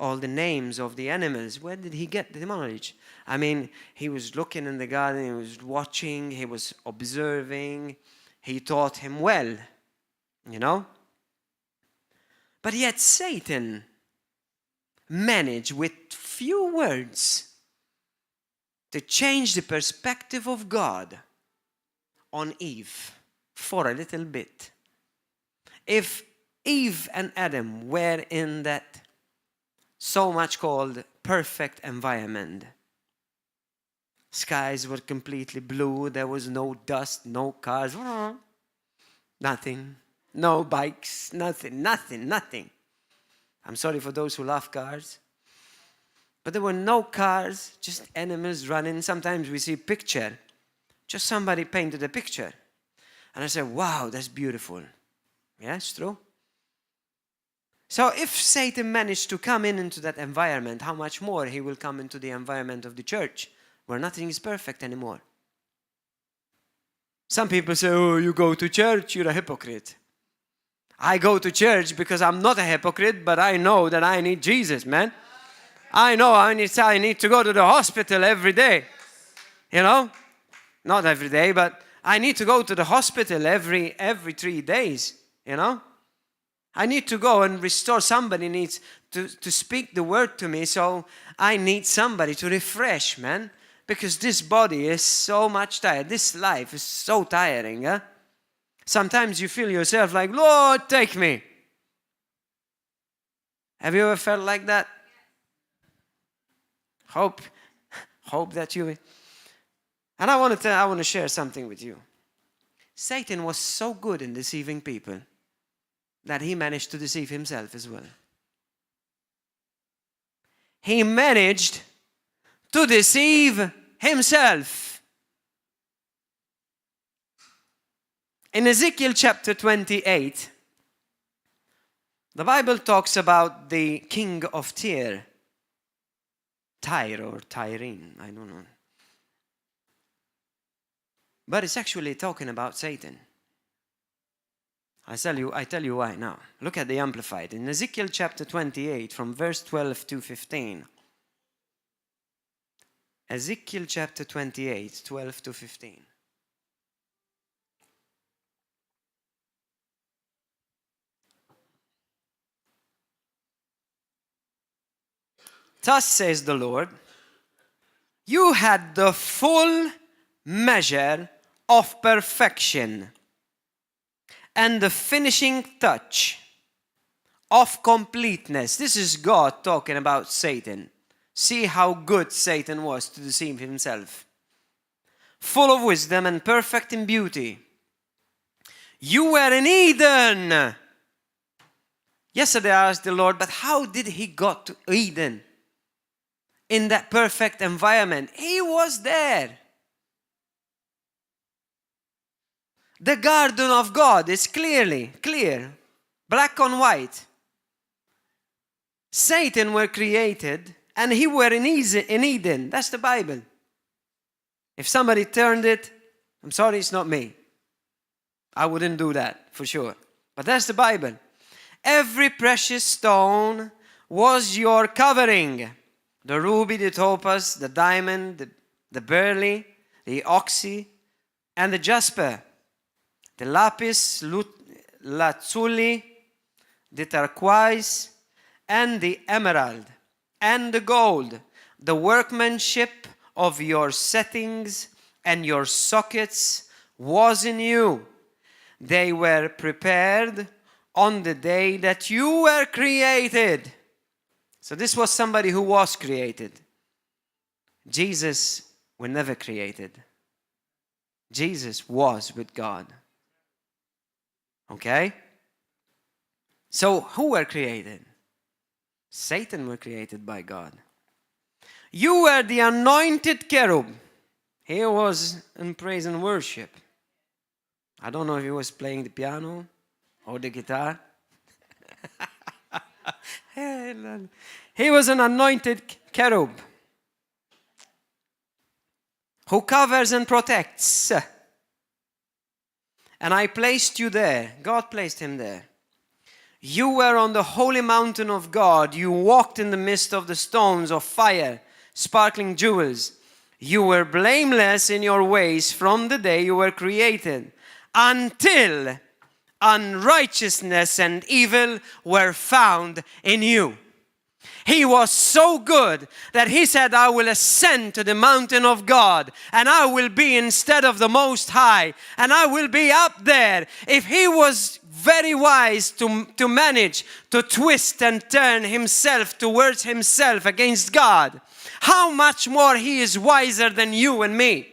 names of the animals? Where did he get the knowledge? I mean, he was looking in the garden, he was watching, he was observing. He taught him well, you know. But yet Satan managed with few words to change the perspective of God on Eve for a little bit. If Eve and Adam were in that so much called perfect environment, skies were completely blue, there was no dust, no cars, nothing, no bikes, nothing. I'm sorry for those who love cars. But there were no cars, just animals running. Sometimes we see a picture, just somebody painted a picture. And I said, wow, that's beautiful. Yeah, it's true. So if Satan managed to come into that environment, how much more he will come into the environment of the church, where nothing is perfect anymore. Some people say, oh, you go to church, you're a hypocrite. I go to church because I'm not a hypocrite, but I know that I need Jesus, man. I know I need to go to the hospital every day. You know? Not every day, but I need to go to the hospital every 3 days. You know? I need to go and restore. Somebody needs to speak the word to me, so I need somebody to refresh, man. Because this body is so much tired. This life is so tiring, huh? Sometimes you feel yourself like, Lord, take me. Have you ever felt like that? Hope that you... And I want to share something with you. Satan was so good in deceiving people that he managed to deceive himself as well. He managed to deceive himself. In Ezekiel chapter 28, the Bible talks about the king of Tyre or Tyrene, I don't know. But it's actually talking about Satan. I tell you why now. Look at the Amplified. In Ezekiel chapter 28, from verse 12 to 15. Ezekiel chapter 28, 12 to 15. Thus says the Lord, you had the full measure of perfection and the finishing touch of completeness. This is God talking about Satan. See how good Satan was to deceive himself. Full of wisdom and perfect in beauty. You were in Eden. Yesterday I asked the Lord, but how did he got to Eden? In that perfect environment. He was there. The garden of God is clear, black on white. Satan were created and he were in Eden. That's the Bible. If somebody turned it, I'm sorry, it's not me. I wouldn't do that for sure. But that's the Bible. Every precious stone was your covering. The ruby, the topaz, the diamond, the beryl, the onyx, and the jasper. The lapis lazuli, the turquoise, and the emerald, and the gold, the workmanship of your settings and your sockets was in you. They were prepared on the day that you were created. So this was somebody who was created. Jesus was never created. Jesus was with God. Okay? So who were created? Satan were created by God. You were the anointed cherub. He was in praise and worship. I don't know if he was playing the piano or the guitar. He was an anointed cherub who covers and protects. And I placed you there. God placed him there. You were on the holy mountain of God. You walked in the midst of the stones of fire, sparkling jewels. You were blameless in your ways from the day you were created, until unrighteousness and evil were found in you. He was so good that he said, I will ascend to the mountain of God, and I will be instead of the Most High, and I will be up there. If he was very wise to manage to twist and turn himself towards himself against God, how much more he is wiser than you and me?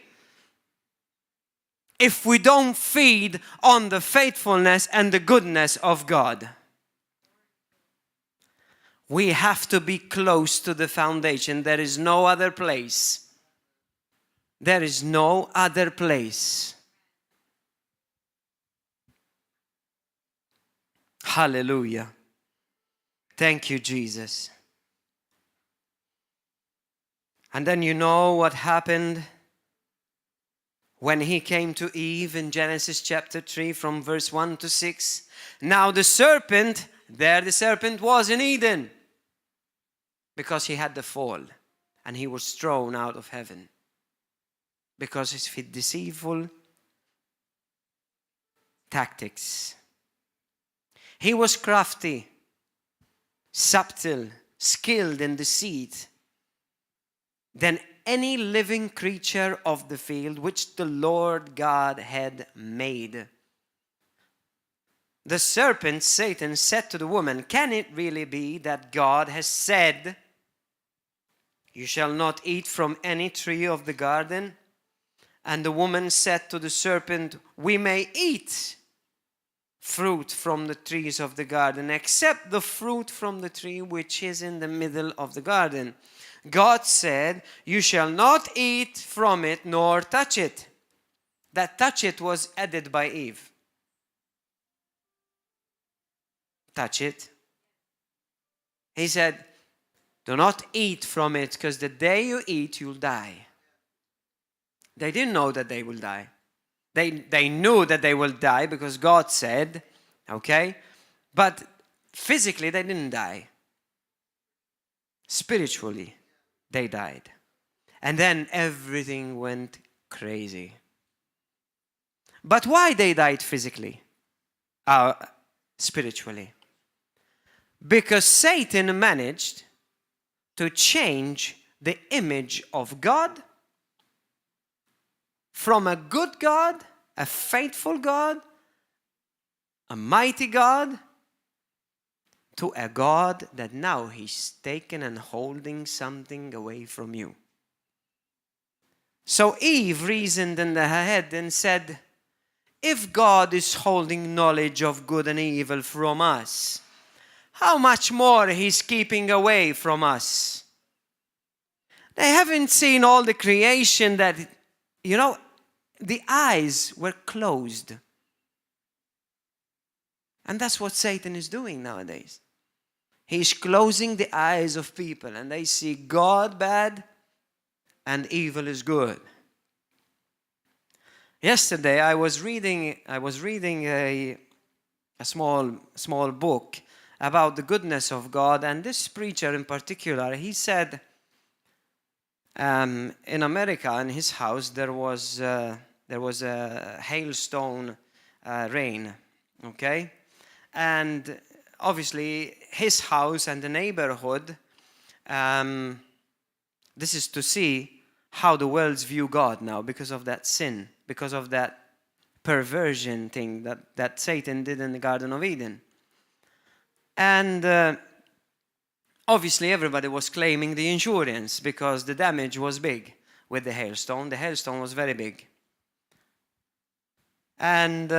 If we don't feed on the faithfulness and the goodness of God. We have to be close to the foundation. There is no other place. There is no other place. Hallelujah. Thank you, Jesus. And then you know what happened when he came to Eve in Genesis chapter 3 from verse 1 to 6. Now the serpent was in Eden, because he had the fall and he was thrown out of heaven because of his deceitful tactics. He was crafty, subtle, skilled in deceit than any living creature of the field which the Lord God had made. The serpent, Satan, said to the woman, can it really be that God has said, you shall not eat from any tree of the garden? And the woman said to the serpent, we may eat fruit from the trees of the garden, except the fruit from the tree which is in the middle of the garden. God said, you shall not eat from it nor touch it. That touch it was added by Eve. Touch it. He said, do not eat from it, because the day you eat, you'll die. They didn't know that they will die. They knew that they will die because God said, okay? But physically, they didn't die. Spiritually, they died. And then everything went crazy. But why they died physically? Spiritually. Because Satan managed to change the image of God from a good God, a faithful God, a mighty God, to a God that now he's taken and holding something away from you. So Eve reasoned in her head and said, if God is holding knowledge of good and evil from us, how much more he's keeping away from us? They haven't seen all the creation that, the eyes were closed. And that's what Satan is doing nowadays. He's closing the eyes of people, and they see God bad and evil is good. Yesterday I was reading a small book about the goodness of God, and this preacher in particular, he said in America, in his house, there was a hailstone rain, okay? And obviously, his house and the neighborhood, this is to see how the world's view God now because of that sin, because of that perversion thing that Satan did in the Garden of Eden. And obviously, everybody was claiming the insurance because the damage was big with the hailstone. The hailstone was very big. And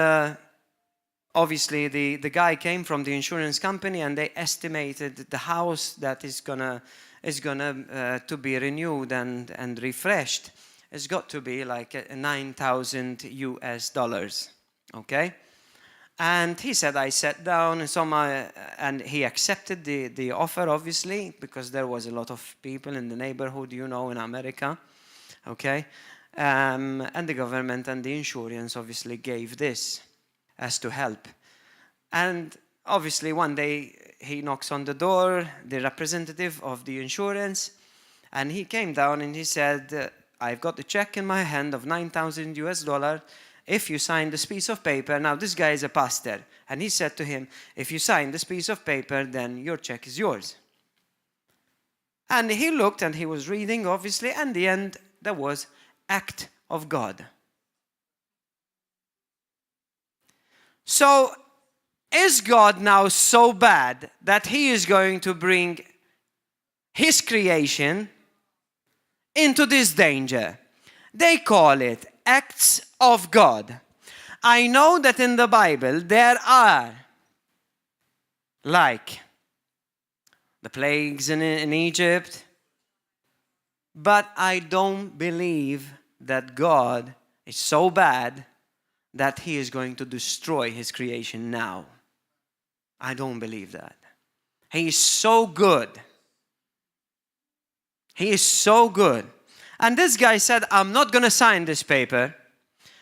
obviously, the guy came from the insurance company, and they estimated the house that is gonna to be renewed and refreshed. It's got to be like $9,000. Okay. And he said, I sat down and he accepted the offer, obviously, because there was a lot of people in the neighborhood, in America. Okay. And the government and the insurance obviously gave this as to help. And obviously one day he knocks on the door, the representative of the insurance, and he came down and he said, I've got the check in my hand of $9,000. If you sign this piece of paper, now this guy is a pastor, and he said to him, if you sign this piece of paper, then your check is yours. And he looked and he was reading, obviously, and in the end, there was act of God. So, is God now so bad that he is going to bring his creation into this danger? They call it acts of God. I know that in the Bible there are like the plagues in Egypt, but I don't believe that God is so bad that he is going to destroy his creation now. I don't believe that. He is so good. He is so good. And this guy said, I'm not going to sign this paper.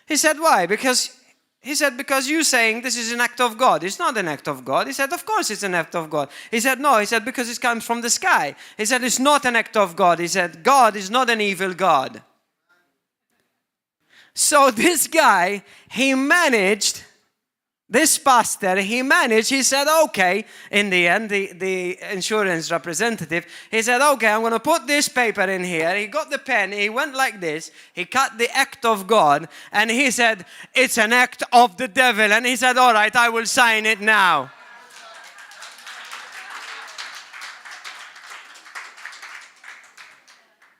He said, why? Because you're saying this is an act of God. It's not an act of God. He said, of course it's an act of God. He said, no. He said, because it comes from the sky. He said, it's not an act of God. He said, God is not an evil God. So this guy, this pastor, he said, okay, in the end, the insurance representative, he said, okay, I'm going to put this paper in here. He got the pen, he went like this, he cut the act of God, and he said, it's an act of the devil. And he said, all right, I will sign it now.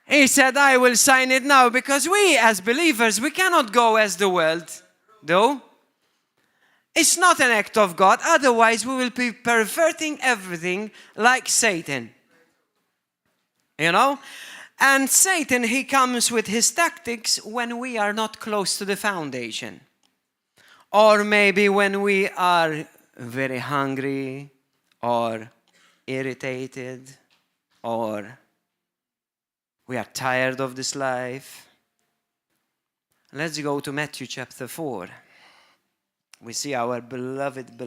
He said, I will sign it now, because we as believers, we cannot go as the world do. It's not an act of God. Otherwise, we will be perverting everything like Satan. And Satan, he comes with his tactics when we are not close to the foundation. Or maybe when we are very hungry or irritated or we are tired of this life. Let's go to Matthew chapter 4. We see our beloved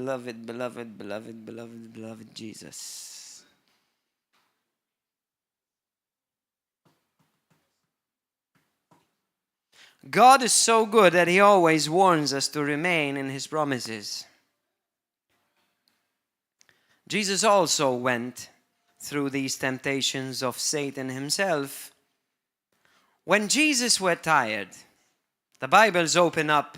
Jesus. God is so good that he always warns us to remain in his promises. Jesus also went through these temptations of Satan himself. When Jesus was tired, the Bible's open up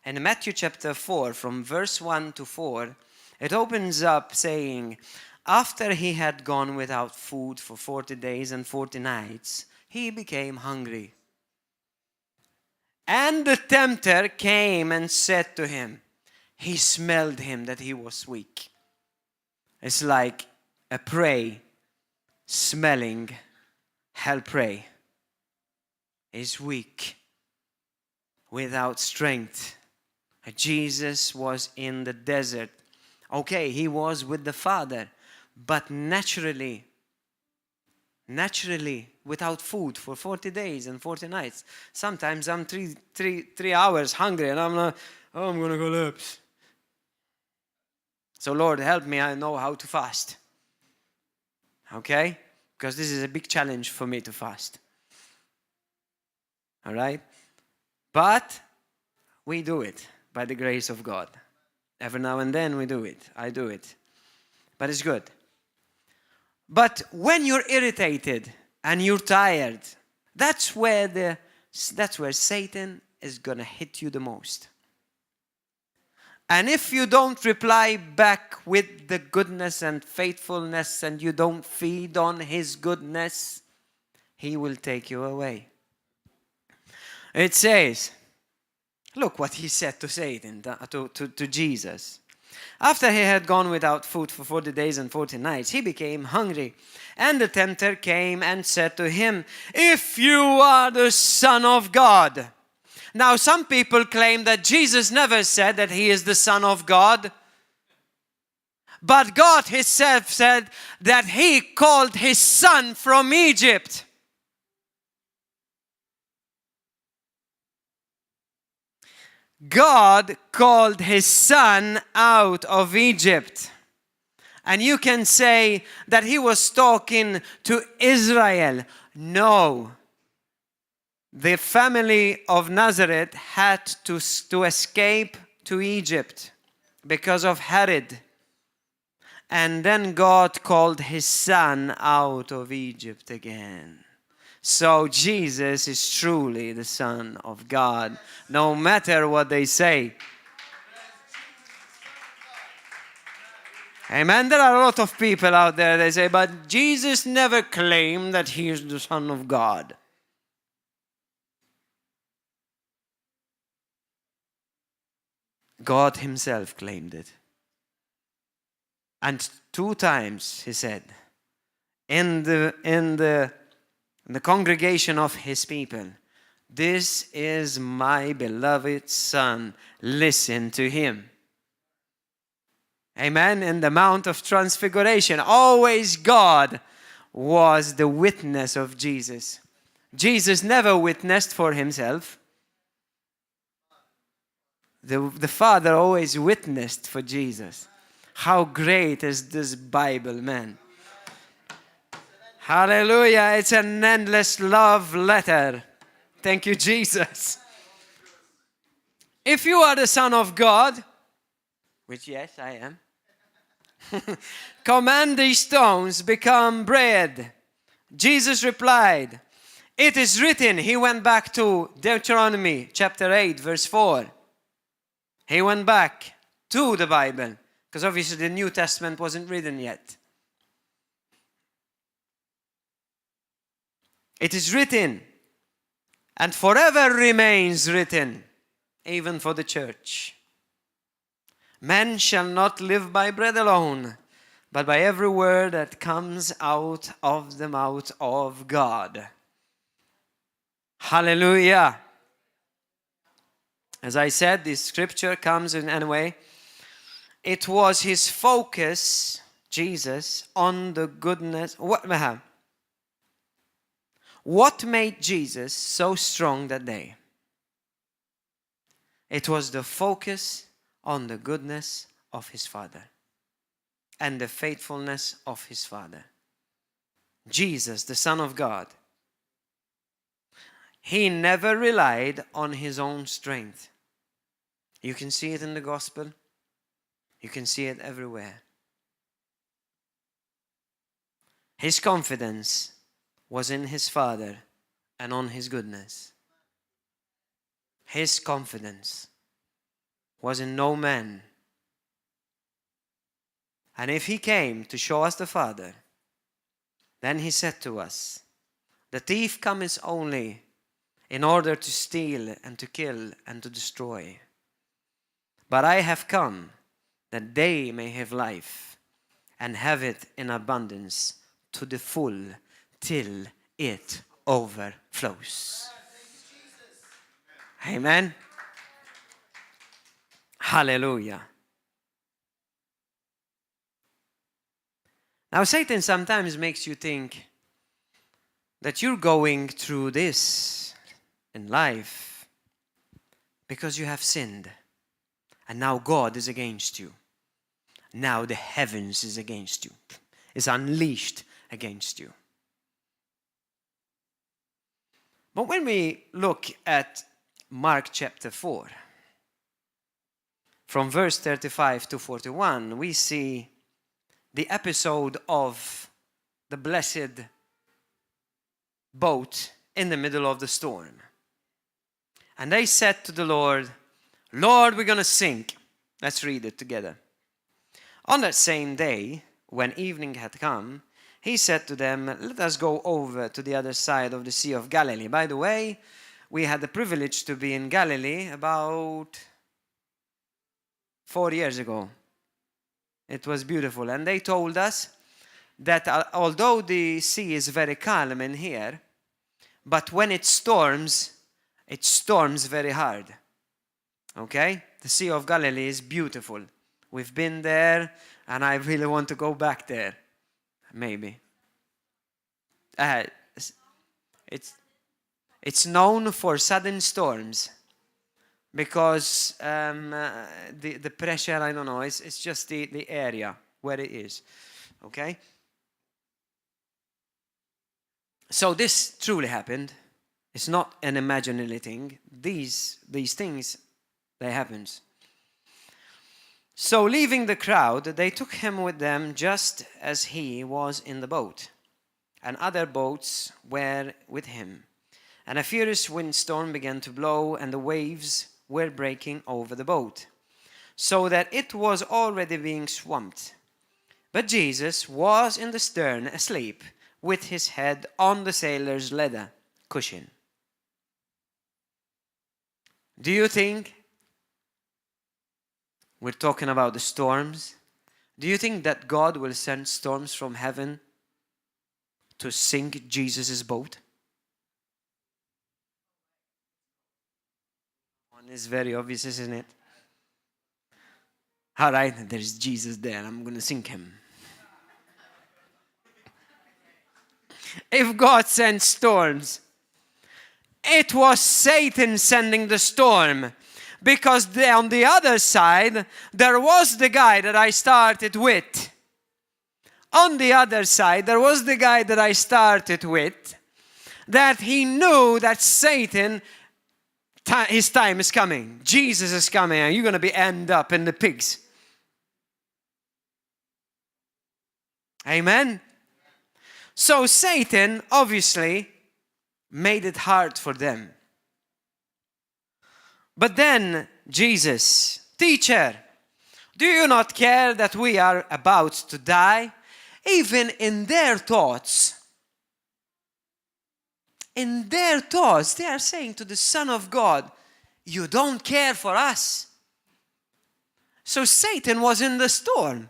in Matthew chapter 4 from verse 1 to 4. It opens up saying, after he had gone without food for 40 days and 40 nights, he became hungry. And the tempter came and said to him, he smelled him that he was weak. It's like a prey smelling hell prey. Is weak, without strength. Jesus was in the desert. Okay, he was with the Father, but naturally, without food for 40 days and 40 nights. Sometimes I'm three hours hungry and I'm like, oh, I'm going to collapse. So Lord, help me, I know how to fast. Okay? Because this is a big challenge for me to fast. All right? But we do it by the grace of God. Every now and then we do it. I do it. but it's good. But when you're irritated and you're tired, that's where Satan is going to hit you the most. And if you don't reply back with the goodness and faithfulness and you don't feed on his goodness, he will take you away. It says, look what he said to Satan, to Jesus. After he had gone without food for 40 days and 40 nights, he became hungry. And the tempter came and said to him, if you are the Son of God. Now, some people claim that Jesus never said that he is the Son of God. But God himself said that he called his son from Egypt. God called his son out of Egypt. And you can say that he was talking to Israel. No. The family of Nazareth had to escape to Egypt because of Herod. And then God called his son out of Egypt again. So Jesus is truly the Son of God, no matter what they say. Amen. There are a lot of people out there, they say, but Jesus never claimed that he is the Son of God. God himself claimed it. And 2 times he said, in the congregation of his people, this is my beloved son, listen to him. Amen. In the Mount of Transfiguration, always God was the witness of Jesus. Jesus never witnessed for himself. The Father always witnessed for Jesus. How great is this Bible, man. Hallelujah. It's an endless love letter. Thank you, Jesus. If you are the Son of God, which yes, I am, command these stones become bread. Jesus replied, it is written. He went back to Deuteronomy chapter 8, verse 4. He went back to the Bible, because obviously the New Testament wasn't written yet. It is written, and forever remains written, even for the church. Man shall not live by bread alone, but by every word that comes out of the mouth of God. Hallelujah. As I said, this scripture comes in any way. It was his focus, Jesus, on the goodness. What made Jesus so strong that day? It was the focus on the goodness of his Father and the faithfulness of his Father. Jesus, the Son of God, he never relied on his own strength. You can see it in the gospel. You can see it everywhere. His confidence was in his Father and on his goodness. His confidence was in no man. And if he came to show us the Father, then he said to us, the thief comes only in order to steal and to kill and to destroy. But I have come that they may have life and have it in abundance to the full till it overflows. Amen. Hallelujah. Now, Satan sometimes makes you think that you're going through this in life because you have sinned. And now God is against you. Now the heavens is against you. Is unleashed against you. But when we look at Mark chapter 4, from verse 35 to 41, we see the episode of the blessed boat in the middle of the storm. And they said to the Lord, Lord, we're going to sink. Let's read it together. On that same day, when evening had come, he said to them, let us go over to the other side of the Sea of Galilee. By the way, we had the privilege to be in Galilee about 4 years ago. It was beautiful. And they told us that although the sea is very calm in here, but when it storms very hard. Okay? The Sea of Galilee is beautiful. We've been there, and I really want to go back there. Maybe. It's known for sudden storms because the pressure, I don't know, it's just the area where it is. Okay? So this truly happened. It's not an imaginary thing. These things, they happen. So leaving the crowd, they took him with them just as he was in the boat. And other boats were with him. And a furious windstorm began to blow, and the waves were breaking over the boat, so that it was already being swamped. But Jesus was in the stern asleep, with his head on the sailor's leather cushion. Do you think we're talking about the storms? Do you think that God will send storms from heaven to sink Jesus' boat? One is very obvious, isn't it? All right, there's Jesus there. I'm going to sink him. If God sends storms, it was Satan sending the storm. Because on the other side, there was the guy that I started with. On the other side, there was the guy that I started with, that he knew that Satan, his time is coming. Jesus is coming, and you're going to end up in the pigs. Amen? So Satan, obviously, made it hard for them. But then Jesus, teacher, do you not care that we are about to die? Even in their thoughts, they are saying to the Son of God, you don't care for us. So Satan was in the storm.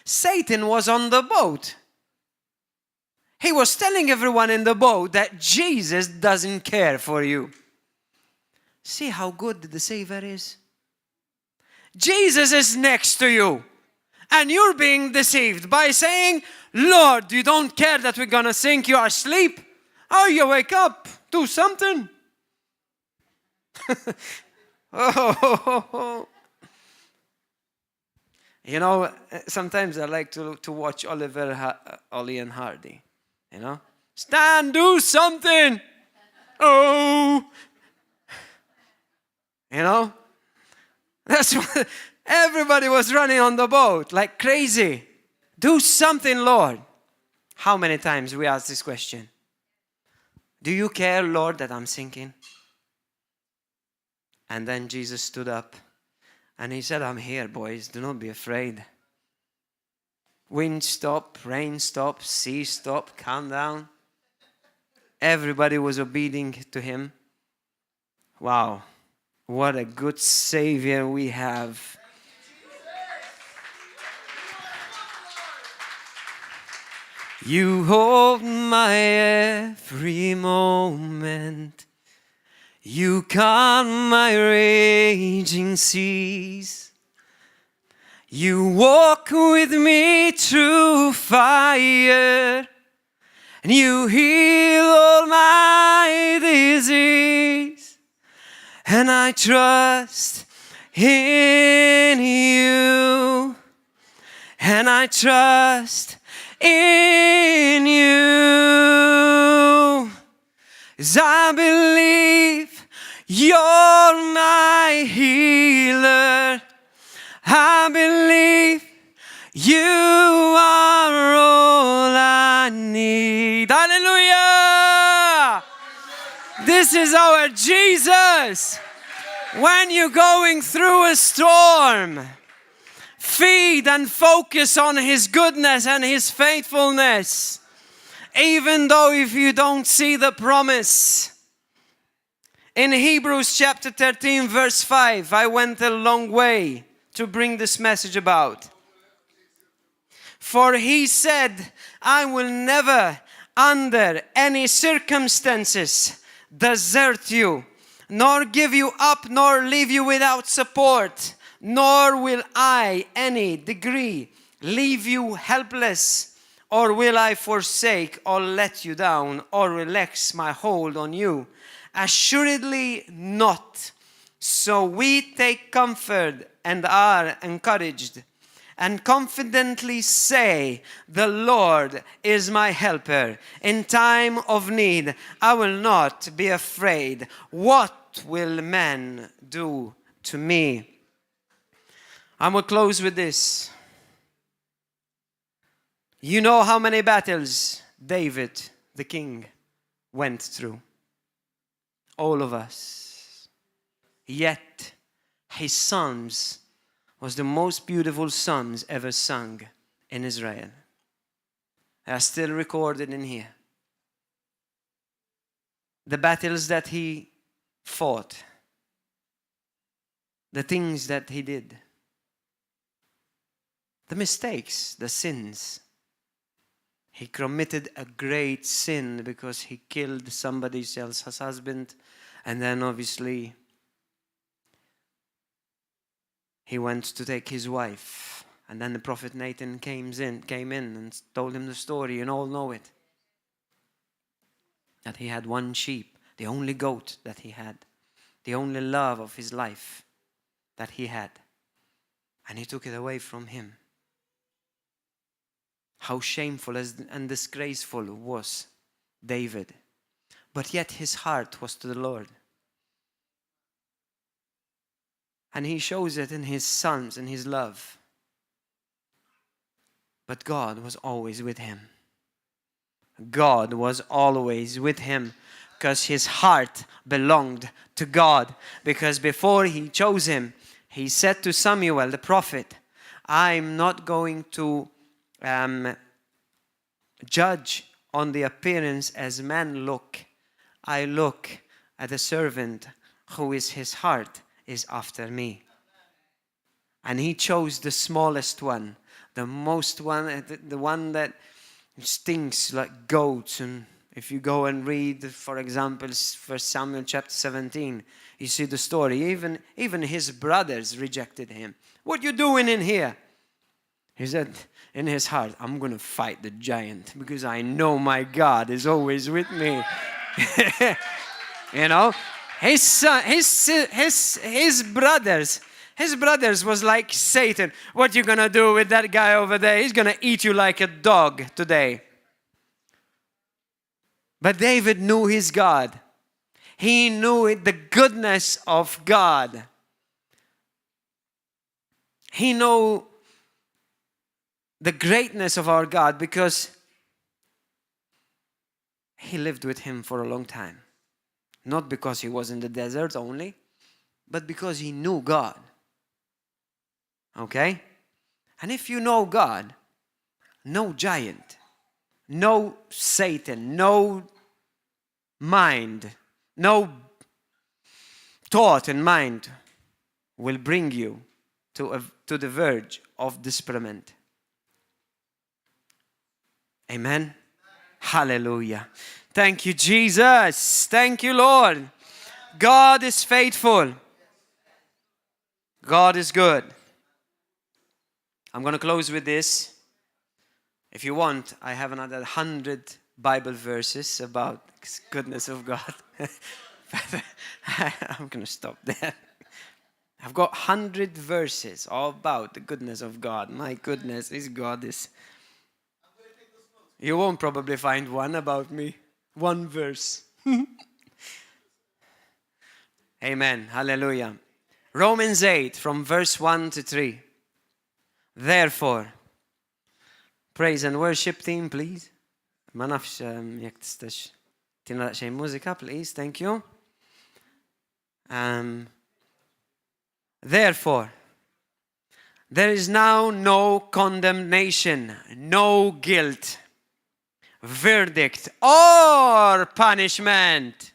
Satan was on the boat. He was telling everyone in the boat that Jesus doesn't care for you. See how good the Savior is? Jesus is next to you. And you're being deceived by saying, Lord, you don't care that we're going to sink. You are asleep. Oh, you wake up. Do something. Oh. You know, sometimes I like to watch Ollie and Hardy. You know? Stand, do something. Oh. You know? That's what everybody was running on the boat like crazy. Do something, Lord. How many times we ask this question? Do you care, Lord, that I'm sinking? And then Jesus stood up and he said, I'm here, boys. Do not be afraid. Wind stop, rain stop, sea stop, calm down. Everybody was obedient to him. Wow. What a good Savior we have. You hold my every moment. You calm my raging seas. You walk with me through fire. And you heal all my disease. And I trust in you. And I trust in you. 'Cause I believe you're my healer. I believe You are all I need. Hallelujah! This is our Jesus. When you're going through a storm, feed and focus on His goodness and His faithfulness. Even though if you don't see the promise. In Hebrews chapter 13 verse 5, I went a long way to bring this message about. For He said, I will never under any circumstances desert you, nor give you up, nor leave you without support, nor will I any degree leave you helpless, or will I forsake or let you down or relax my hold on you. Assuredly not. So we take comfort and are encouraged and confidently say, the Lord is my helper. In time of need, I will not be afraid. What will men do to me? I will close with this. You know how many battles David, the king, went through. All of us. Yet, his psalms was the most beautiful psalms ever sung in Israel. They are still recorded in here. The battles that he fought. The things that he did. The mistakes, the sins. He committed a great sin because he killed somebody else's husband. And then obviously he went to take his wife. And then the prophet Nathan came in and told him the story. You all know it. That he had one sheep, the only goat that he had. The only love of his life that he had. And he took it away from him. How shameful and disgraceful was David. But yet his heart was to the Lord. And he shows it in his psalms and his love. But God was always with him. God was always with him because his heart belonged to God. Because before he chose him, he said to Samuel, the prophet, I'm not going to judge on the appearance as men look. I look at a servant who is his heart is after me. And he chose the smallest one, the most one, the one that stinks like goats. And if you go and read, for example, 1 Samuel chapter 17, you see the story. Even his brothers rejected him. What you doing in here? He said in his heart, I'm going to fight the giant because I know my God is always with me. You know, his son, his brothers was like Satan. What you going to do with that guy over there? He's going to eat you like a dog today. But David knew his God. He knew the goodness of God. He knew the greatness of our God because he lived with him for a long time. Not because he was in the desert only, but because he knew God. Okay? And if you know God, no giant, no Satan, no mind, no thought and mind will bring you to the verge of disparament. Amen. Hallelujah. Thank you, Jesus. Thank you, Lord. God is faithful. God is good. I'm going to close with this. If you want, I have another 100 Bible verses about goodness of God. I'm going to stop there. I've got 100 verses all about the goodness of God. My goodness, His God is... You won't probably find one about me. One verse. Amen. Hallelujah. Romans 8 from verse 1 to 3. Therefore, Praise and worship team, please. Ma nafx jekk tistax tina xejn mużika, please. Thank you. Therefore, there is now no condemnation, no guilt, verdict, or punishment.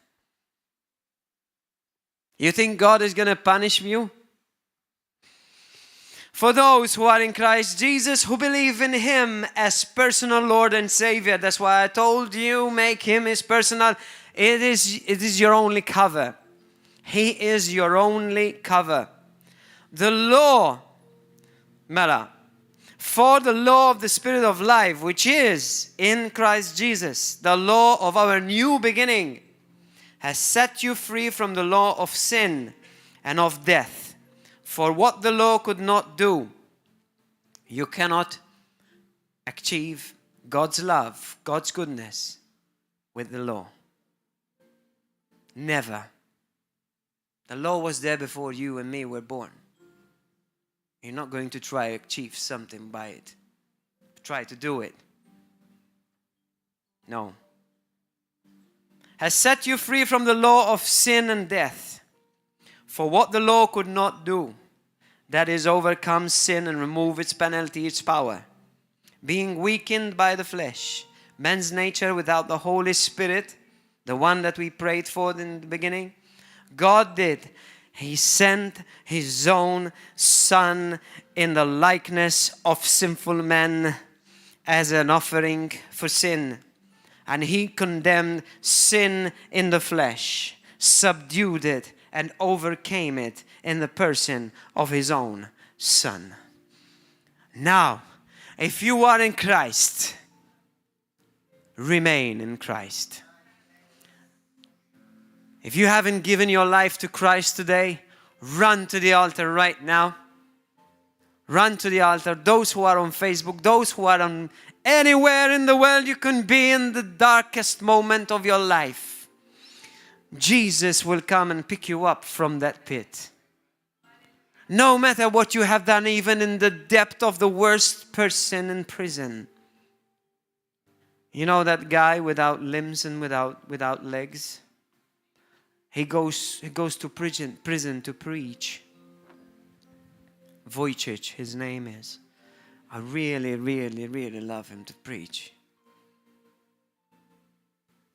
You think God is going to punish you? For those who are in Christ Jesus, who believe in Him as personal Lord and Savior. That's why I told you, make Him His personal. It is your only cover. He is your only cover. The law, Mela, for the law of the Spirit of life, which is in Christ Jesus, the law of our new beginning, has set you free from the law of sin and of death. For what the law could not do, you cannot achieve God's love, God's goodness with the law. Never. The law was there before you and me were born. You're not going to try to achieve something by it. Try to do it. No. Has set you free from the law of sin and death. For what the law could not do, that is, overcome sin and remove its penalty, its power. Being weakened by the flesh, man's nature without the Holy Spirit, the one that we prayed for in the beginning, God did. He sent His own Son in the likeness of sinful men as an offering for sin. And He condemned sin in the flesh, subdued it, and overcame it in the person of His own Son. Now, if you are in Christ, remain in Christ. If you haven't given your life to Christ today, run to the altar right now. Run to the altar. Those who are on Facebook, those who are on anywhere in the world you can be in the darkest moment of your life, Jesus will come and pick you up from that pit. No matter what you have done, even in the depth of the worst person in prison. You know that guy without limbs and without legs? He goes to prison to preach. Wojciech, his name is. I really, really, really love him to preach.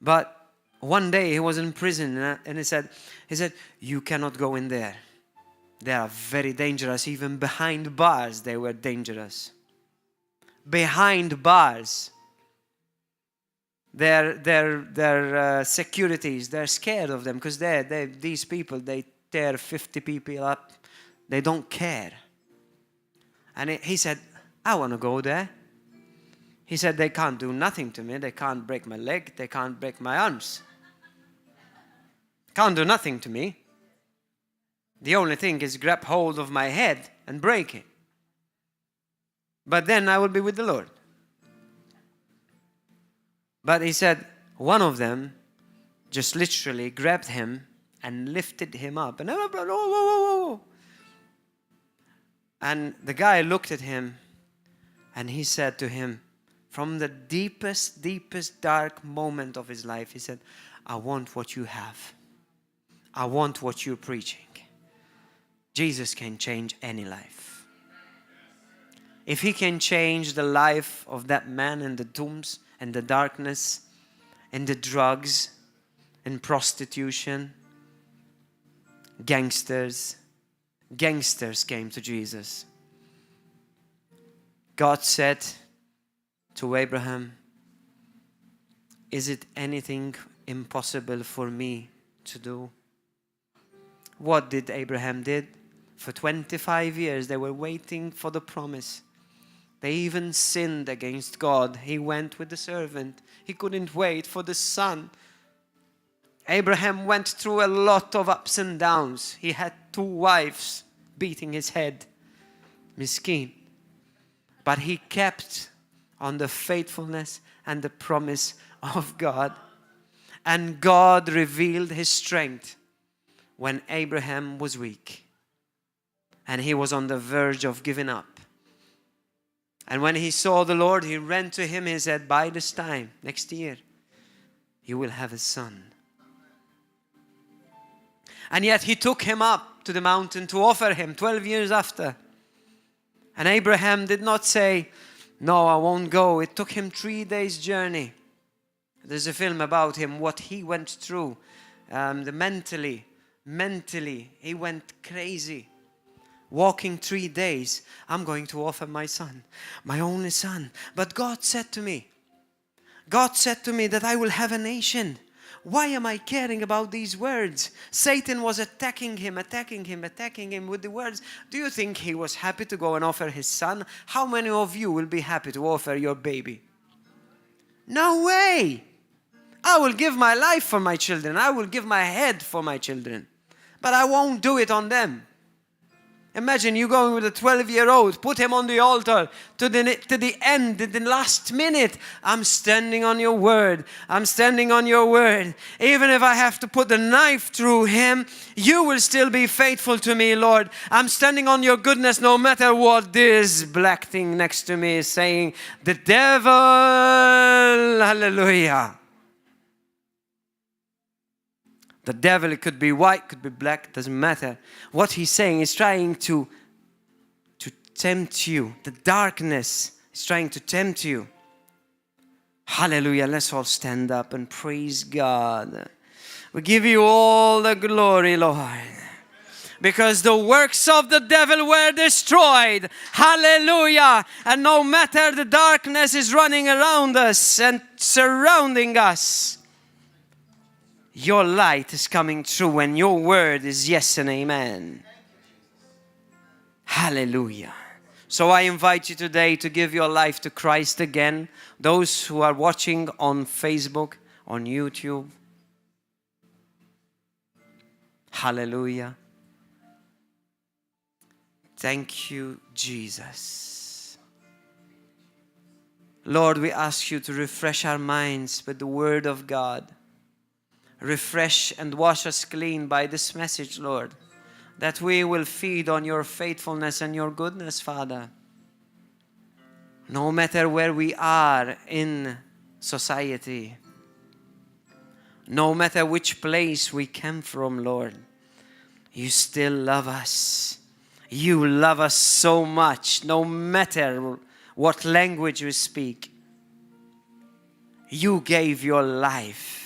But one day he was in prison and he said, you cannot go in there. They are very dangerous. Even behind bars, they were dangerous. Behind bars. Their securities, they're scared of them because these people, they tear 50 people up. They don't care. And he said, I want to go there. He said, they can't do nothing to me. They can't break my leg. They can't break my arms. Can't do nothing to me. The only thing is grab hold of my head and break it. But then I will be with the Lord. But he said, one of them just literally grabbed him and lifted him up. And whoa. And the guy looked at him and he said to him, from the deepest, dark moment of his life, he said, I want what you have. I want what you're preaching. Jesus can change any life. If He can change the life of that man in the tombs and the darkness and the drugs and prostitution, gangsters came to Jesus. God said to Abraham, is it anything impossible for me to do? What did Abraham did? For 25 years, they were waiting for the promise. They even sinned against God. He went with the servant. He couldn't wait for the son. Abraham went through a lot of ups and downs. He had 2 wives beating his head. Miskin. But he kept on the faithfulness and the promise of God. And God revealed His strength when Abraham was weak. And he was on the verge of giving up. And when he saw the Lord, he ran to him. He said, by this time, next year, you will have a son. And yet he took him up to the mountain to offer him 12 years after. And Abraham did not say, no, I won't go. It took him 3 days' journey. There's a film about him, what he went through. Mentally, he went crazy. Walking 3 days, I'm going to offer my son, my only son. But God said to me that I will have a nation. Why am I caring about these words? Satan was attacking him with the words. Do you think he was happy to go and offer his son? How many of you will be happy to offer your baby? No way! I will give my life for my children. I will give my head for my children. But I won't do it on them. Imagine you going with a 12-year-old, put him on the altar to the end, the last minute. I'm standing on your word. I'm standing on your word. Even if I have to put the knife through him, you will still be faithful to me, Lord. I'm standing on your goodness no matter what this black thing next to me is saying. The devil, hallelujah. The devil, it could be white, could be black, doesn't matter. What he's saying is trying to tempt you. The darkness is trying to tempt you. Hallelujah. Let's all stand up and praise God. We give you all the glory, Lord. Because the works of the devil were destroyed. Hallelujah. And no matter the darkness is running around us and surrounding us, your light is coming through and your word is yes and amen. Hallelujah. So I invite you today to give your life to Christ again. Those who are watching on Facebook, on YouTube. Hallelujah. Thank you, Jesus. Lord, we ask you to refresh our minds with the word of God. Refresh and wash us clean by this message, Lord, that we will feed on your faithfulness and your goodness, Father. No matter where we are in society, no matter which place we came from, Lord, you still love us. You love us so much, no matter what language we speak. You gave your life.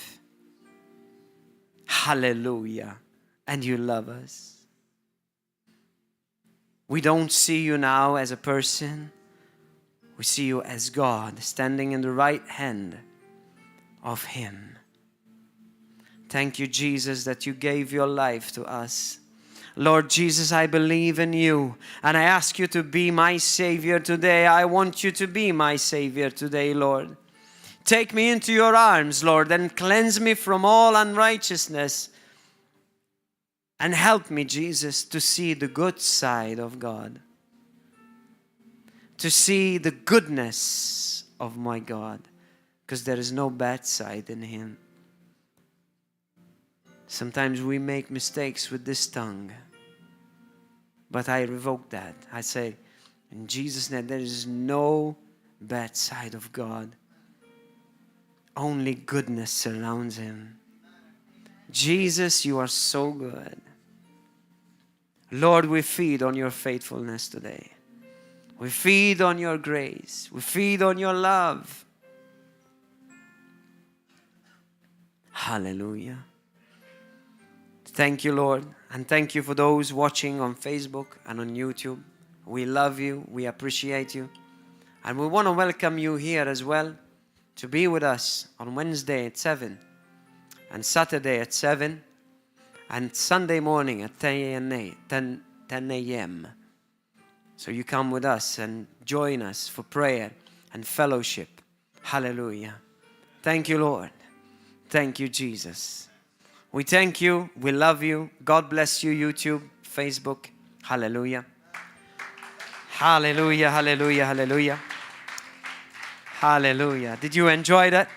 Hallelujah. And you love us. We don't see you now as a person. We see you as God standing in the right hand of Him. Thank you, Jesus, that you gave your life to us. Lord Jesus, I believe in you and I ask you to be my Savior today. I want you to be my Savior today, Lord. Take me into your arms, Lord, and cleanse me from all unrighteousness. And help me, Jesus, to see the good side of God. To see the goodness of my God. Because there is no bad side in Him. Sometimes we make mistakes with this tongue. But I revoke that. I say, in Jesus' name, there is no bad side of God. Only goodness surrounds Him. Jesus, you are so good. Lord, we feed on your faithfulness today. We feed on your grace. We feed on your love. Hallelujah. Thank you, Lord. And thank you for those watching on Facebook and on YouTube. We love you. We appreciate you. And we want to welcome you here as well to be with us on Wednesday at 7 and Saturday at 7 and Sunday morning at 10 a.m. So you come with us and join us for prayer and fellowship. Hallelujah. Thank you, Lord. Thank you, Jesus. We thank you. We love you. God bless you, YouTube, Facebook. Hallelujah. Hallelujah, hallelujah, hallelujah. Hallelujah. Did you enjoy that?